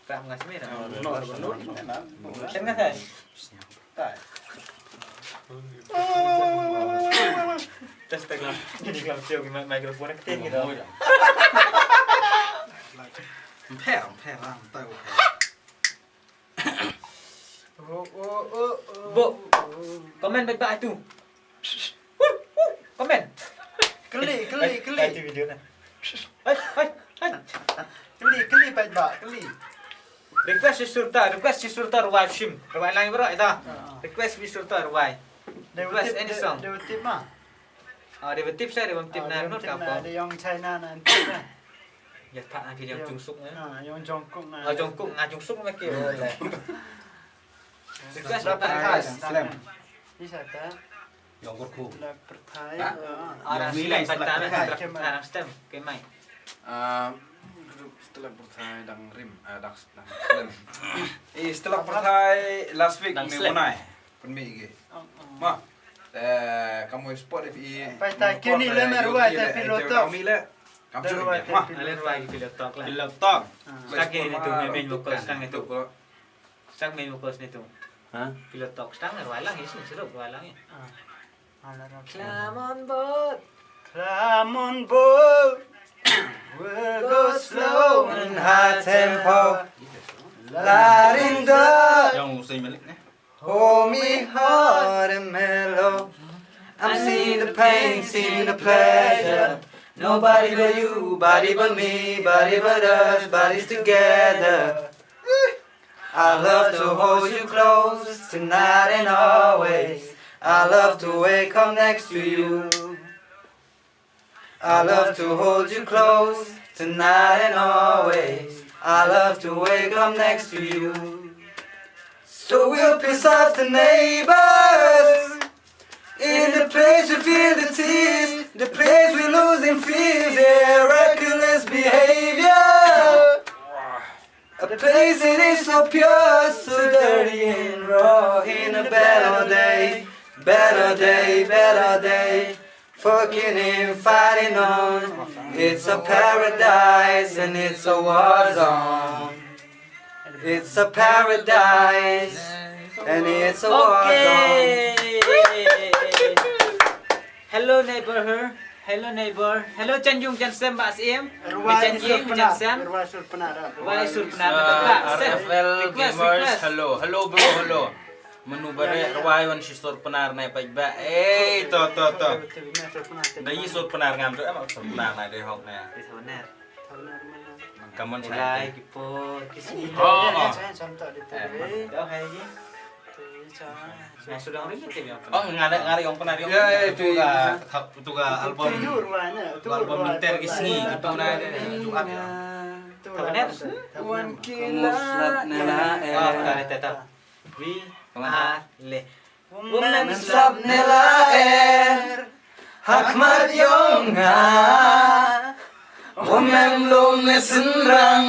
Kam ngas mi na. Kan ngas ai. Test test lang. Ini kelam siau ki microphone ke tinggi tau. Mphe, mphe lang, tau. Bo, komen baik-baik tu. Komen. Keli, keli, keli. Hai, hai, hai. Keli, keli, peit ba, keli. Request shi surta, request shi surta rwai shim. Rwai lang bro, ita. Ah. Request shi surta rwai. Request any song. Dewa tip ma. Ah, dewa tip sa, dewa tip na nur ka pom. Dewa tip na, dewa China na tip na. Ya tak na video Jungkook na. Ah, dewa Jungkook na. Ah, Jungkook, nga Jungkook ma ke. Request surta. Slam. Ni sa ta. Yong Kurkhu. Stelak Pyrthai. Ha? Ah, Yong Milai, Stelak Pyrthai. Stelak Pyrthai, Stelak Pyrthai. Ah, Stelak Pyrthai dang rim, ah, dang, dang slem. Eh, Stelak Pyrthai last week dang slem. Pynmih ïa ki. Oh, oh. Ma. Eh, kamu spot ïa ki. Pai ta kini le mer wa ta pilotok. Kami le. Kamu le. Ma. Ale rwai ki pilotok la. Pilotok. Ah. Stang ïa ni tu, main vocal, stang ïa tu. Stang main vocals ni tu. Ha? Pilotok stang, rwai lang, is ni serup, rwai lang. Ah. Climb on board. Climb on board. We'll go slow and high tempo. Light in the Yang Hussein Malik ni. Hold me hard and mellow. I'm seeing the pain, seeing the pleasure. Nobody but you, body but me, body but us, bodies together. I love to hold you close tonight and always. I love to wake up next to you. I love to hold you close tonight and always. I love to wake up next to you. So we'll piss off the neighbors. In the place we feel the tears, the place we losing fears, yeah, reckless behavior. A place that is so pure, so dirty and raw. In a better day, better day, better day. Fucking and fighting on. It's a paradise and it's a war zone. It's a paradise and it's a war zone. Okay. Hello neighbor. Hello neighbor. Hello Chanjung Chansem ba sim. Rwai Chanjung Chansem. Rwai Surpnar. Rwai Surpnar. Ah, R F L Gamers. Hello. Hello bro, hello. Menu bare rwai wan shi Surpnar nai paid ba. Eh, to to to. Da yi Surpnar ngam to em Surpnar nai de hok nai. Come on, Lai ki por ki sngi. Oh, oh. Dong hai ji. Nga shu dang ring te yong. Oh, nga da, nga da yong pynah yong. Ya, ya, tu ga, tu ga album. Tu album Menter ki sngi, tu na de. Tu ap ya. Tu ap ya. Wan ki la. Oh, ta de ta. Wi. Nga le. Wym slap ne la er ha khmat jong nga. Wym lum ne synrang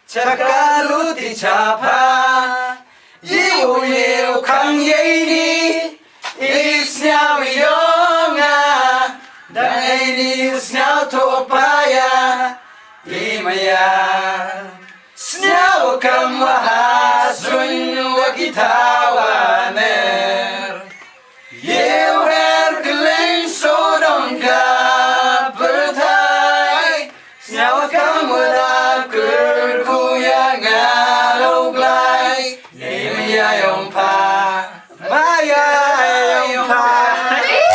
cha ka luti cha pha. Ïa u ïa u khang ïa ini i sñiaw ïa nga. Dang ini u sñiaw to pa ïa i maya. Sñiaw kam wa ha suiñ wa ki thaw wa ner. Ïa u her kylleng sawdong ka pyrthai. Sñiaw kam wa da kyrkhu ïa nga la u Blai. Ïa i maya yong pha. Maya yong pha. Ïa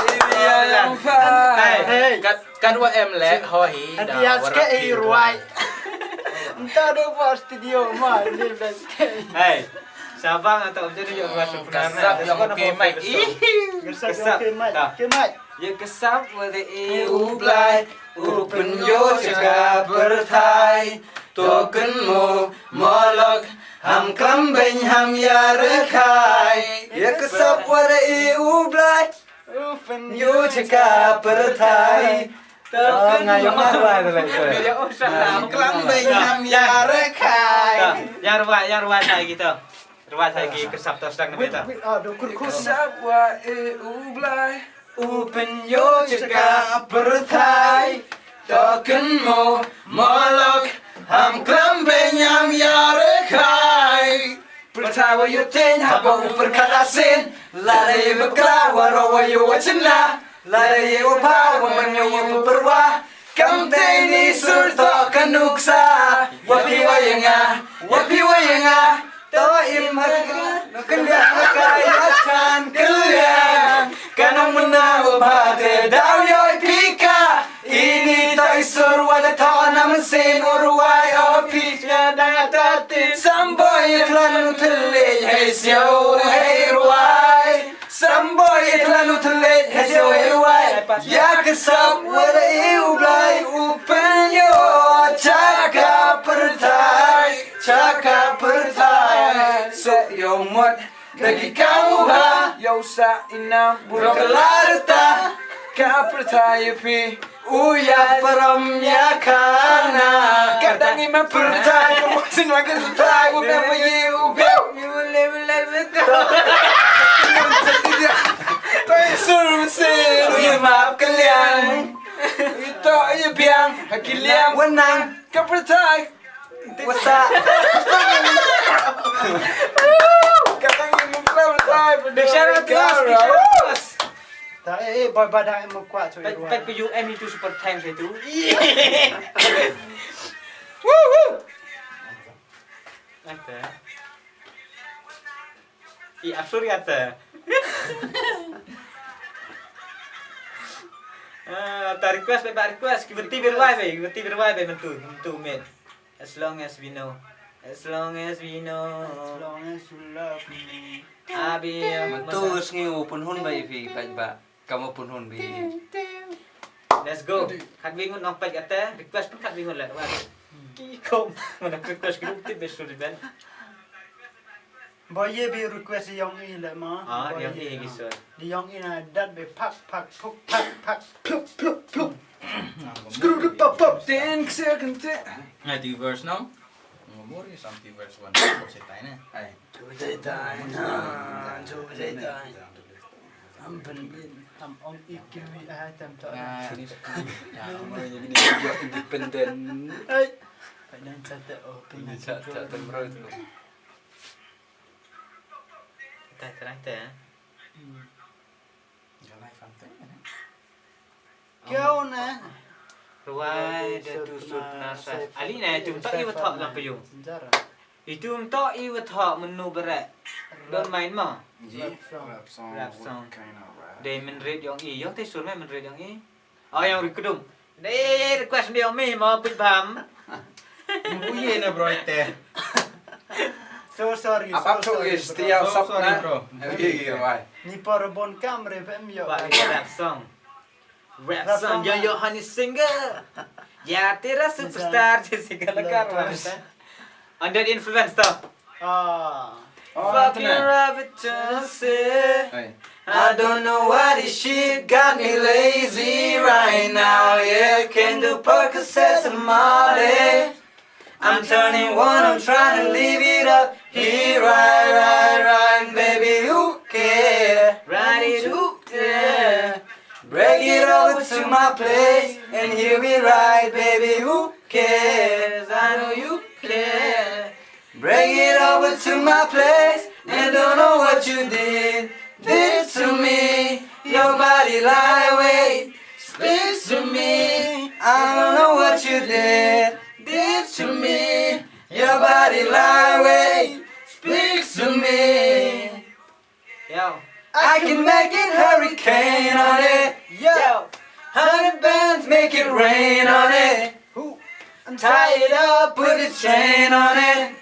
i maya yong pha. Hey, hey. Kat, kat wa em le, ho hi, hati da ya wa ske rap i hi ruai. Ruai. Nta do pa studio ma, ni best. Hey. Sabang atau jadi yo ruai sebenarnya. Kasap yong ke mai. Ih. Kasap yong ke mai. Ta. Ke mai. Ïa ka sap wa da i u Blai, u pynïoh cha ka pyrthai. To kynmaw mo lok, ham klam beiñ ham ïa rkhai. Ïa ka sap wa da i u Blai, u pynïoh cha ka pyrthai. To kynmaw mo lok, ham klam beiñ ham ïa rkhai. Ïa rwai, ïa rwai sa kita. Rwai sa ki ka sap to sdang na beta. Ka sap wa i u Blai. U pynïoh cha ka pyrthai. To kynmaw mo lok, ham klam beiñ ham ïa rkhai. Pyrthai wa ïohteiñ haba u pyrkhat arsien. Lada ïa bakla wa ro wa ïoh wa chynna. Lada ïa wa pha wa man ïa wa pyrwa. Kam tei ni sur to ka nuksa. Wa phi wa ïa nga, wa phi wa ïa nga. To im ha ka, no kynda ha ka ïa chan kylliang. Ka nong mynna u ba te daw ïoh i pika. Ini to i sur wa da to na mynsiem u rwai o phi. Ïa da ta tin. Samboi ïa klan u thylliej hei siaw hei rwai. Samboi ïa klan u thylliej hei siaw hei rwai. Ïa ka sap wa da i u Blai u pynïoh cha ka pyrthai. Cha ka pyrthai. So ïoh mut da ki kam u ba. Ïoh sa inam bun ka la rta. Ka pyrthai ïa phi. U ïa param ïa khana. Ka dang i ma pyrthai. Ka mut sin wa ka pyrthai. U bem ma yi u bem. Yu le le le. To i sur sin. U ïa map kylliang. I to i biang. Ha kylliang. Wa nang. Ka pyrthai. What's up? Ka dang i ma pyrthai. Big shout out to us. Big shout out to us. Ta, eh, eh, ba, ba, da, em, kwah, sorry, Pat, Pat, ku U M itu super thanks itu. Woo, woo. Ata. I, ah, sorry, ata. Ah, ta request, ba, request. Ki berhenti berwai, ba, ki berhenti berwai, ba, mentu, mentu, met. As long as we know. As long as we know. As long as you love me. Abi, mynta sngi u pynhun ba i phi, ba, ba, kam u pynhun ba i. Let's go. Khat wi ngut nong peit kata, request pun khat wi ngut la, wa. Ki kom, mana request group tip be suri ben. Ba ye bi request yong i le ma. Ah, yong i ki sur. Di yong i na dat be phak, phak, phuk, phak, phak, phuk, phuk, phuk. Screw the pop, pop. Ten second te. Nga ti verse no? Ngomori sam ti verse one. Ko se tai ne. Ai. Tu se tai na, tu se tai. Am ben bin, am ong i ki wi ai tam to. Nga ni. Ya, ngomori ni ni independent. Ai. Pai nan sa te open. Ni sa te open bro tu. Te terang te. Hmm. Jalai fante ne. Kyo ne. Ruai de tu sut na sa. Ali ne tu to i wa thok lang payu. Jara. Itu mto i wa thok menu bere. Don't mind mo. Ji. Rap song. Rap song. What kind of rap? Dei men rit yong i, yong te sur me men rit yong i. Oh, yong rit kudum. Dei request ni yong mi mo put bam. Mu ye na bro ite. So sorry. Apa so tu sorry, is bro. Tiang so sok sorry, na bro. Ye ye wai. Ni por bon kam re pem yo. Wa rap song. Rap song, yo, yo, honey singer. Ya, tera superstar, Jessica Lagarde. Under influence to. Ah. Fucking rabbit to say. I don't know why this shit got me lazy right now. Yeah, can do Percocet and Molly. I'm turning one, I'm trying to live it up. Here, right, right, right, baby, who care? Right, it who care? Break it over to my place, and here we ride, baby, who cares? I know you care. Bring it over to my place and don't know what you did, did to me. Your body lie wait, speaks to me. I don't know what you did, did to me. Your body lie wait, speaks to me. Yo. I can make it hurricane on it. Yo. Hundred bands, make it rain on it. Who? Tie it up, put a chain on it.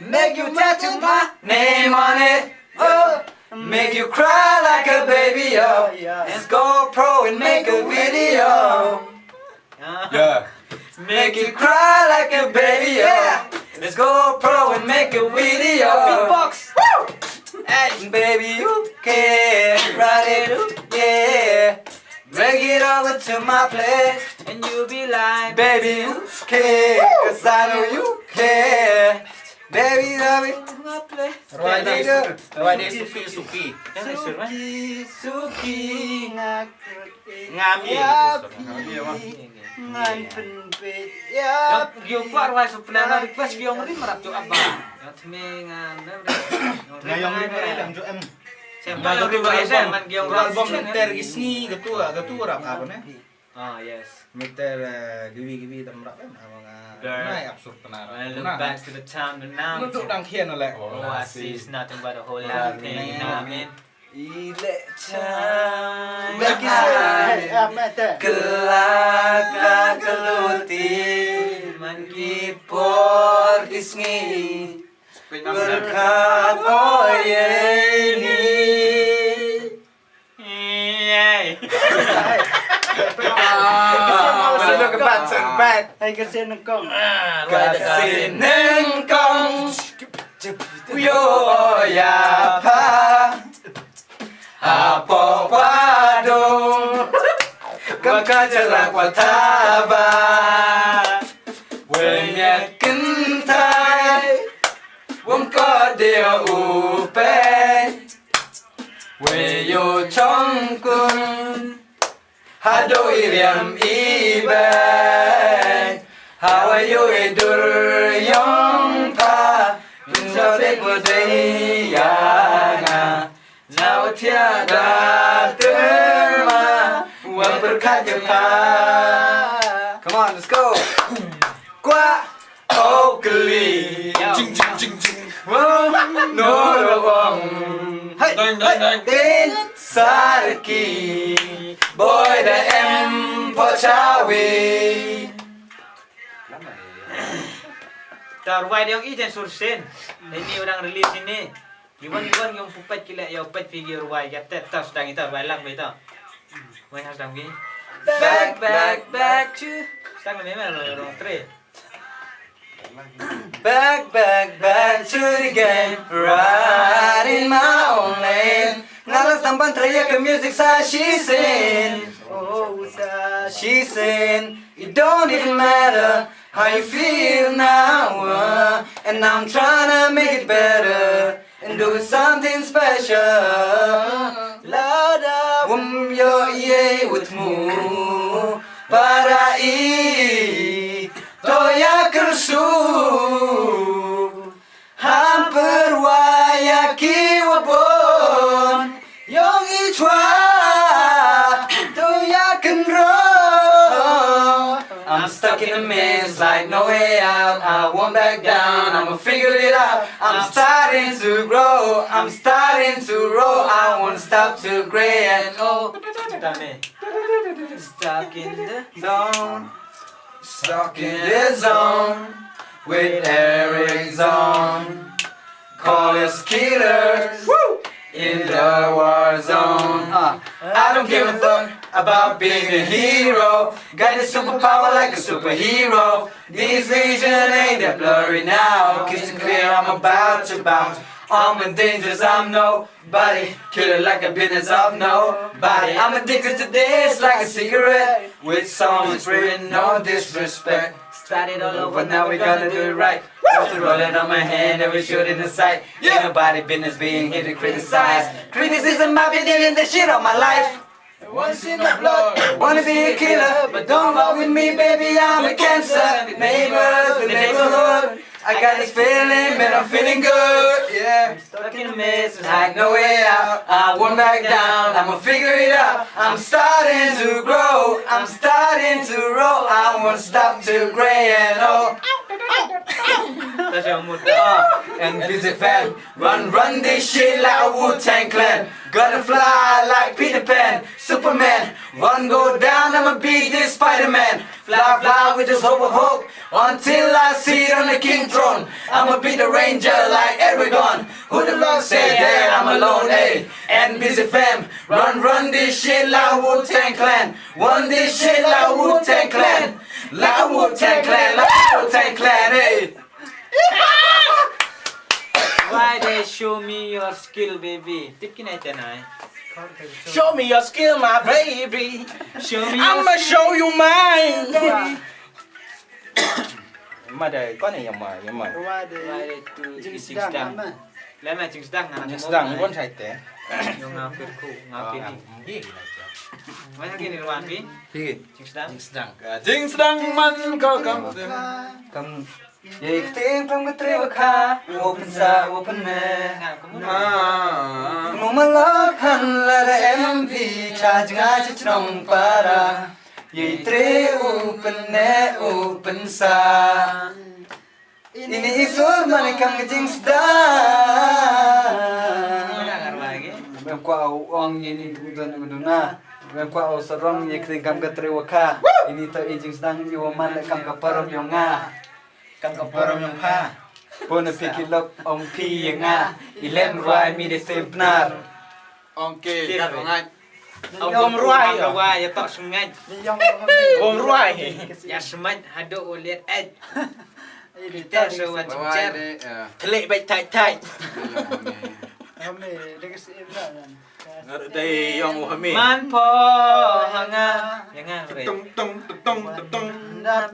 Make you tattoo my name on it. Oh, make you cry like a baby, yo. Let's go pro and make a video. Yeah. Make you cry like a baby, yeah. Let's go pro and make a video. Beatbox. Woo! Hey. Baby, you can ride it, yeah. Bring it over to my place. And you be like, baby, you care. 'Cause I know you care. Baby, love it. My place. Rwai dei, rwai dei Suki, Suki. Suki, Suki, ngak. Ngam ye. Ngan pynbeit ïa phi. Ïong kwah rwai shu pynang request ki ïong rim rap ju ap ba. Ïong thymme ngan. Nga ïong rim re dang ju em. Shem ba ïong rim re shem man ki ïong rim. Album mynta ki sngi katu katu rap ap ne. Ah yes. Mynta kiwi kiwi dang rap em. Aba nga nai ap sur pynang. Look back to the time and now. Ngan dang khian le. Oasis, nothing but a whole lot of pain, you know what I mean? I leh cha. Ba ki se. Ai, ah, mete. Kylla ka kylluti man ki por ki sngi. Pyrkhat o ïa ni. Ïa. Ah, sino ka bat, sino ka bat. Ai, ka se nyngkong. Ka se nyngkong. Ïoh ïa pha hapoh padum, kam ka jarak wa thaba. Wei miat kynthai, wam ko dei u pei. Wei ïoh chong kun. Haduh i riam i bei. Hawa ïoh i dur ïong pha. Pynjot i pudei ïa nga. Na u thiah da tyrma. Wa pyrkhat ïa pha. Come on, let's go. Kwah. Oh, kali. Jing, jing, jing, jing. Wong, no, no, wong. Hey, dang, dang, hey, dang. Din, sarki. Boy, da em, pochawi. Ta rwai dei ïong i jen sur sien. Ini orang release ini. Iwan, iwan, ïong pu peit ki leh, ïong peit video rwai, ïa te, ta sdang ita rwai lang beta. Wai has dang bi. Back, back, back to. Sdang ne me lo rong tre. Back, back, back to the game. Right in my own lane. Nga la sdang ban trei ïa ka music sa shisien. Oh, sa shisien. It don't even matter how you feel now, uh, and I'm tryna make it better and do something special. Lada wum yo ye with mu para i to ya kersu. Hamper wa ya ki wa bon yong i chwa to ya kenro. I'm stuck in a maze like no way out. I won't back down. I'ma figure it out. I'm starting to grow. I'm starting to roll. I won't stop till gray and old. Stuck in the zone. Stuck in the zone with Eric Zone. Call us killers in the war zone. Uh, I don't give a fuck about being a hero. Got the superpower like a superhero. This vision ain't that blurry now. Crystal clear, I'm about to bounce. I'm a dangerous, I'm nobody. Killing like a business of nobody. I'm addicted to this like a cigarette. With some spirit, no disrespect. Started all over, now we gonna do it right. Put the rolling on my hand, every shoot in the sight. Ain't nobody business being here to criticize. Criticism, I been dealing the shit all my life. Once in a blood, wanna be a killer, but don't fuck with me, baby, I'm a cancer. The neighbors, the neighborhood. I got this feeling, man, I'm feeling good, yeah. I'm stuck in a maze, like no way out. I won't back down, I'ma figure it out. I'm starting to grow, I'm starting to roll. I won't stop till gray and old. That's your mood. Uh, and busy fam, run, run this shit like a Wu-Tang Clan. Gonna fly like Peter Pan, Superman. One go down, I'ma be this Spider-Man. Fly, fly with this hope of hope until I sit on the king throne. I'ma be the ranger like Eragon. Who the fuck said that I'm alone, eh? And busy fam, run, run this shit like a Wu-Tang Clan. Run this shit like a Wu-Tang Clan. Like a Wu-Tang Clan, like a Wu-Tang Clan, eh? Why they show me your skill, baby? Tip kine tenai. Show me your skill, my baby. Show me your I'ma show you mine. Ma da kone ya ma, ya ma. Why they Why they do Jing it sdang, sdang? Ma. Lama jing sdang ngana Jing sdang, kon chai te. Yo nga pir ku, nga pir ni. Mana kini ruan bi? Hi. Jing sdang. Jing sdang. Jing sdang man ko kam. Kam. Ye kteng kam katre wa kha. Open sa, open me. Ma. Mo ma la khan la re M V cha jnga cha chnong para. Ye tre open ne open sa. Ini i sur mane kam ka jing sdang. Bem kwah u ong ini u don u duna. Bem kwah u sarong ye kring kam ka tre wa kha. Ini to i jing sdang i wa man le kam ka parom yong nga. Kam ka parom yong pha. Pon phi ki lok ong phi ye nga. I lem rwai mi de sem pnar. Ong ke ka ong ai. Ong bom rwai ya tok sngait. Bom rwai. Ya smat hado u liat ai. Kita so wa jingcher. Thlek bai tai tai. Ngar dei yong u hami. Man pho hanga. Ya nga re. Tung tung tung tung tung.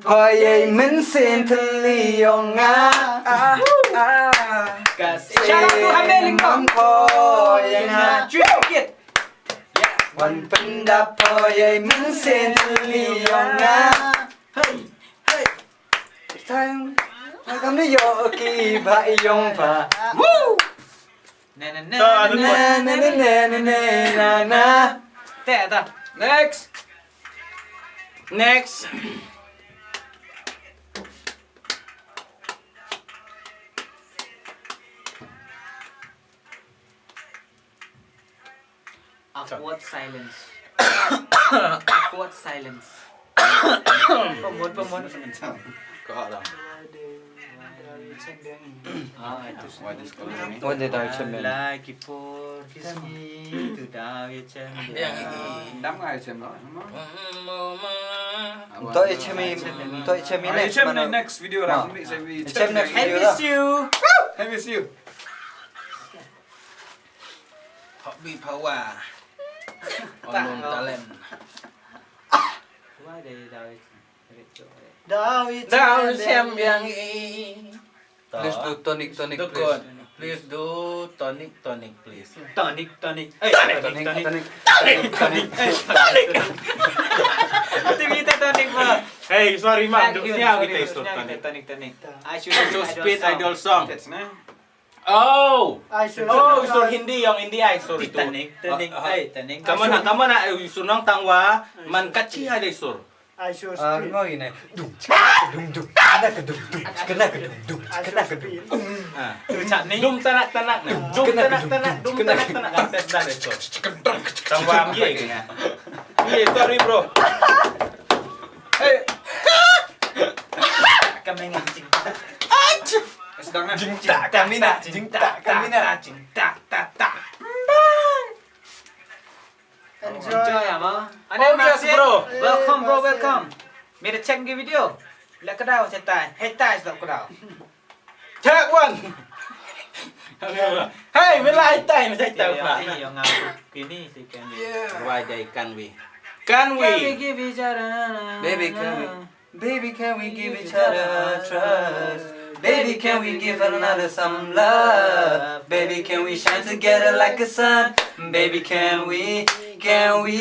Pho ye men sen thli yong nga. Kas shout out to Hame Lyngdoh. Man pho ye nga. Chui kit. Wan pyndap pho ye men sen thli yong nga. Hey, hey. Time. Welcome to yo ki ba yong ba. Woo! Na, na, na, na, na, na, na, na, na, na. Te, ta. Next. Next. Awkward silence. Awkward silence. Pamon, pamon. Ka ha lang. Ah, ito. What is called me? What did I chem in? Like it for this me to die, chem. Dam nga chem lo. To chem in, to chem in next, next video ra. Chem next video ra. I miss you. I miss you. Hobby power. Unknown talent. Why they die? Dawi Dawi Champion. Champion. Please do tonic, tonic, please. Please do tonic, tonic, please. Tonic, tonic. Eh, tonic, tonic, tonic. Tonic, tonic, tonic. Tonic. Activity tonic, bro. Hey, sorry, ma'am. Thank you, sorry, tonic, tonic. I should so speed idol song. Idol song. That's nice. Oh! Ai, sur, oh, sur Hindi, yong Hindi ai, sur itu. Titanic, Titanic, ah, ah. Ai, Titanic. Kamu nak, kamu nak, eh, sur nong tang wa, man kachi ai dei sur. Ai, sur, ah, speed. Ngo ine. Dum, dum, dum, kena ke dum, dum, kena ke dum, dum. Ai, sur, speed. Ah. Dum tanak, tanak, dum, dum, tanak, tanak, dum, tanak, tanak. Kan tes dah dei sur. Tang wa, ye, ye, sorry, bro. Hey. Kami ngan cing. Ach! Jingtak kamina, jingtak kamina. Jingtak, tak, tak. Enjoy. Enjoy, ama. Ane, oh, yes, Martin. Bro. Welcome, bro, welcome. Mira check ki video. Lek kedau chetai. Hetai stop kedau. Take one. Hey, me lai tai, me tai tai pla. Yo nga kini ti kan. Why they can we? Can we? Can we give each other? Baby, can we? Baby, can we give each other a trust? Baby, can we give another some love? Baby, can we shine together like a sun? Baby, can we? Can we?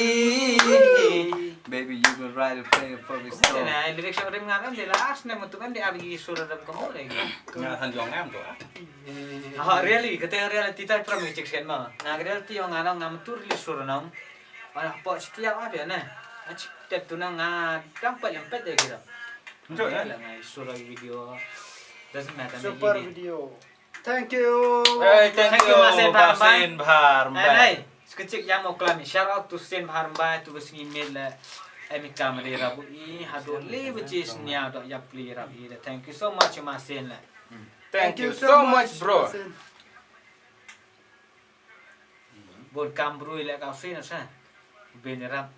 Baby, you can write and play it for me. Khublei na lyrics sha rim ngam em de last ne mutum em de abi sur rim kamu de. Nga han jong ngam tu ah. Ah, really, kata reality type from music sen ma. Nga reality ong ano ngam tur li sur nong. Ana po setiap apa ya ne. Acik tet tu nang nga dang pet yang pet de gitu. Enjoy ya. Lah ngai sur lagi video. Doesn't matter. Super video. Thank you. Hey, thank you, Masin Bhar Mbai. Masin Bhar Mbai. Hey, sekecik yang mau kelami. Shout out to Sin Bhar Mbai, tu ke sngi mit le. Emi kam de rabu i hadu li beci snia dok yap li rabu i. Thank you so much, Masin le. Thank you so much, bro. Masin. Bun kam brui le ka Sin sa. Bin rap.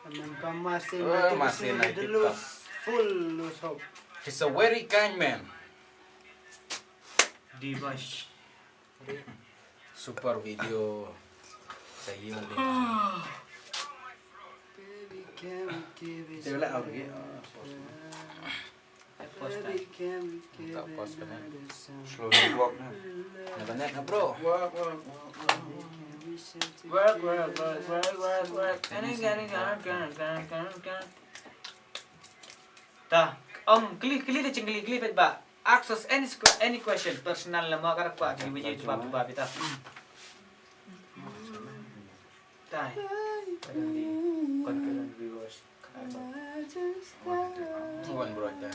Anam kam Masin. Oh, Masin le lose full, lose hope. He's a very kind man. Divash. Super video. Sa yung din. Baby, can we give it? Tengok lah, okay. Ah, pause. Pause dah. Baby, can we give it another song? Slow the vlog na. Never net na, bro. Work, work, work, work. Work, work, work, work, work, work. Any, any, any, any, any, any, any. Ta. Om, kli, kli de ching kli, kli pet ba. Ask us any squ-, any question personal la ma ka kwah ki wiji jubab jubab ita. Tai. Currently, concurrent viewers. One bro ta.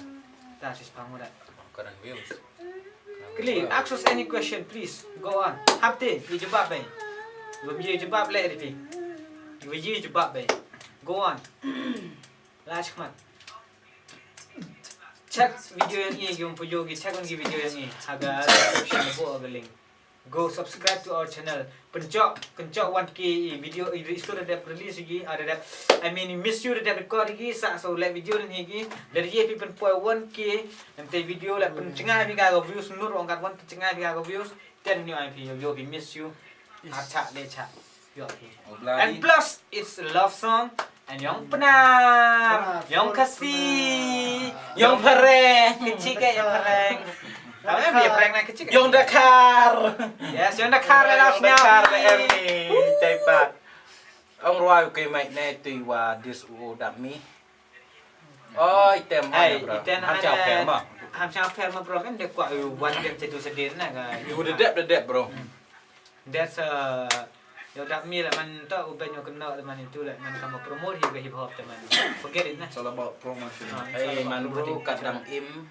Ta sis pangu da. Current views. Kli, ask us any question, please. Go on. Hapte, ye jubab bai. Wiji jubab le riti. Wiji jubab bai. Go on. Last khmat. Check video yang i, yung puyo gi, check yung video yang i. Haga description bo haga link. Go subscribe to our channel. Pynjok, pynjok one K i video i ri sur dep release gi, ada dep. I mean, miss you dep record gi, sa so let video dan higi. Dari ye pi pynpoi one K, nanti video la pynchengah bi ga views nur ong kat one pynchengah bi ga views. Ten new I P yo yo bi miss you. Acha le cha. And plus, it's a love song. And yong Pnar, yong Khasi, yong Phareng, kecil ke yong Phareng. Tapi em dia Phareng na kecil. Yong Dakar. Yes, yong Dakar le love song. Dakar le em ni, cai pat. Ong rwai ke mai ne tu wa this u dap mi. Oh, item. Hai, item ham chau pher ma. Ham chau pher ma bro kan de kwa u wan dem cetu sedin na ka. U de dep de dep bro. That's uh, yo dak mi la man to u ben yo kena la man itu la man kamu promote hi hip hop teman. Forget it na. It's all about promotion. Hey man bro, kadang im.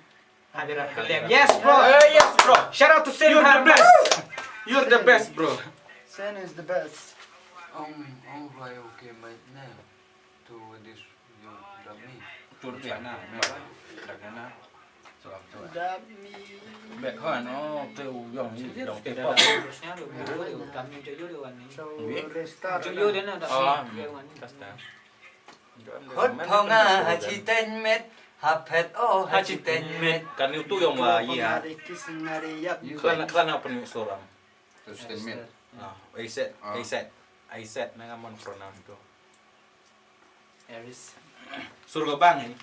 Hadira kelem. Yes bro. Hey, yes bro. Shout out to Sen. You're the best. You're the best bro. Sen is the best. Ong ong roi okay mate na. To this you dami. To the piano, remember? Damiana. So I'm to. Dami. Back home, oh, to young, young people. Dami cho yo de wan ni. Cho yo de na dami. Hot phong a ha chi ten met, ha phet o ha chi ten met. Kan you tu young wa yi ha. Kan kan apa ni soram. Terus ten met. Ah, A Z, A Z, A Z na ngan mon pronounce tu. Eris. Sur ka bang ni.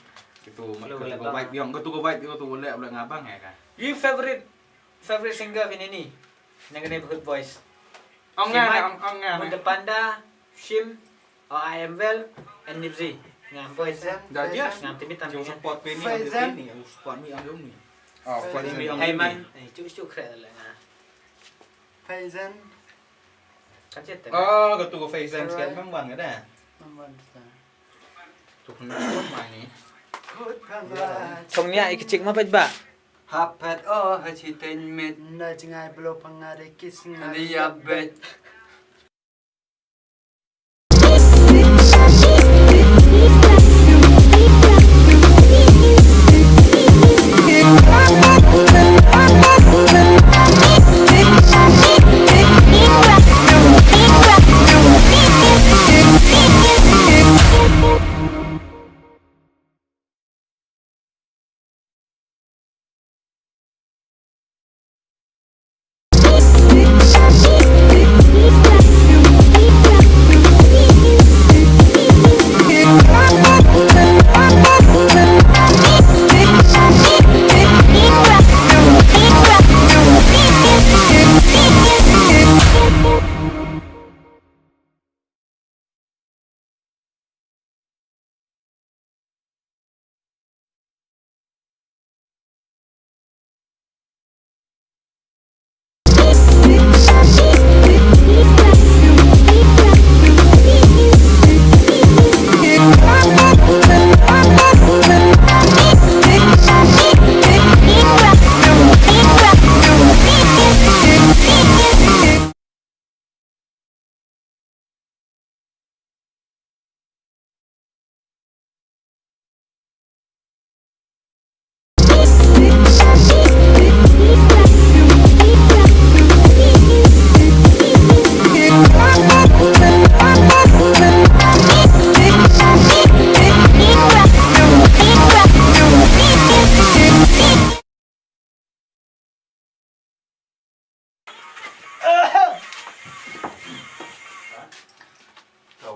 Kitu mat kitu ka vibe yang kitu ka vibe kitu le le nga bang ya ka. You favorite, favorite singer ini ni? Nang ne Hood Boys. Ong nga, ong nga. Munda Panda, Shim, oh, I Am Well, and Nipsey. Ngam boys. Dah dia. Ngam timit tam. Jong support pe ni, ni, support ni ang ni. Oh, support ni ang. Hey man, eh, cucu kre le nga. Faizan. Kan chet. Oh, katu ko Faizan sekian bang bang ada. Bang bang. Tu kena buat mai ni. Kut bang bang. Song nia ikicik ma pet ba. Hapet oh ha chi ten met. Na chingai belo pangade kis ngade yabet.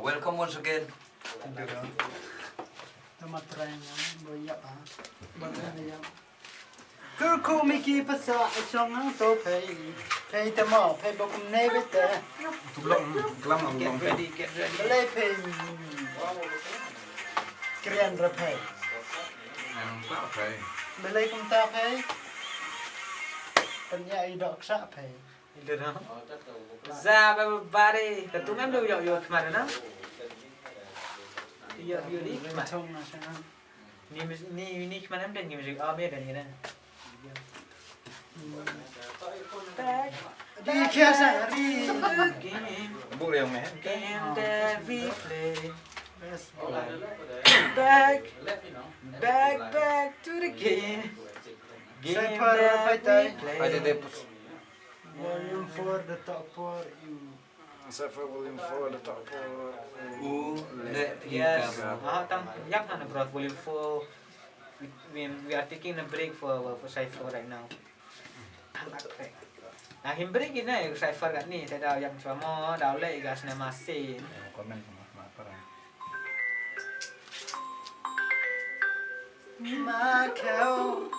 Welcome once again. Tama trai nga bo ïap ha. Ba nga ïap. Kyrkhu miki pasa shong hangto phei. Phei te mo phei ba kumne bete. Tu blok klam am long pe. Balei phei. Krian ra phei. Ang kla pe. Balei kumta phei. Pynïa i dok sa phei. Za ba ba re ka tu ngam do yo yo khmar na. Yo yo ni khmar. Thong na sana. Ni ni ni khmar nam den ni music a me den ni na. Di kia sa ri. Game Buk riang me. game that we play. Best. Back back back to the game. Game Cypher, that bye, bye. we play. Aja de. Volume four the top four you. Cypher volume four the top four. U le Yes. Ah, tam yak na bro volume four. We, we, we are taking a break for for Cypher right now. Ah, him break ina Cypher kat ni, te da yak chwa mo, da le ga sna masin. Comment sama apa. Ma kheo.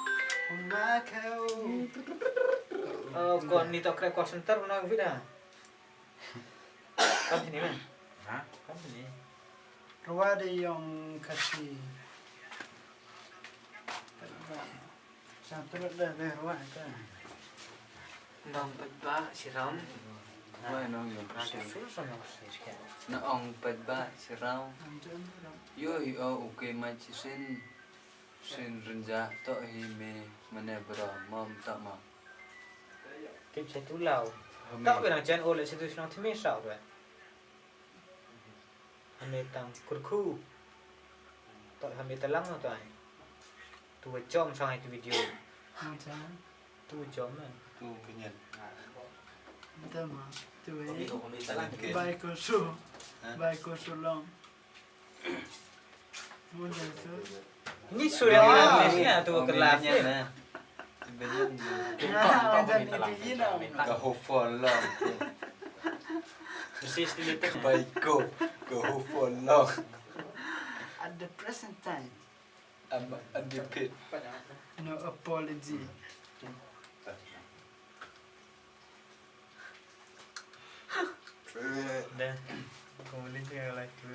Ma kheo. Oh, kon ni to kre call center na vida. Continue man. Ha? Continue. Rwa de yong kasi. Sa terus dah dah rwa ka. Nong pat ba siram. Wai nong yung Nanti kasi. Suruh sama saya. Na ong pat ba siraw. Anjum ram. Yo hi o u ke ma chi sin. Sin rinja to hi me mane bro mom to ma. Tip saya tulau. Tak pernah jan oleh situ senang timi sah tu. Hame tang kurkhu. Tak hame talang tu ai. Tu jom sang itu video. Anjum. Tu jom man. Tu kenyan. Betul ma. Tu Kami eh. tu kami talang ke. Bai kursu. Ha? Bai kursu long. Mun dah tu. Ni sudah ni tu kelap ni. Benyan. Nah, macam itu je lah. Ka ho fo long. Sis ni tu. Bai ko. Ka ho fo long. At the present time, Am undefeated. No apology. Dah. Kau boleh tinggal live tu.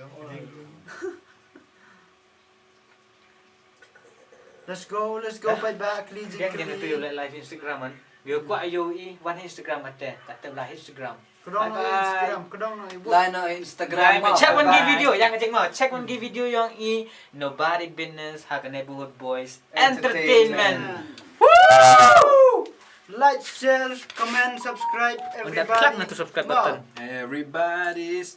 Let's go, let's go, bye bye, Kli Ji Dia kena tu Kli. Live Instagram kan. Dia kuat ayo i wan Instagram kata. Kata lah Instagram. Kedong no Instagram, kedong no ibu. Lai no Instagram. Check one gi video yang check mau. Check one gi video yang i Nobody Business ha ka Neighborhood Boys Entertainment. Entertainment. Like, share, comment, subscribe, Anda everybody. Klik na tu subscribe button. Everybody's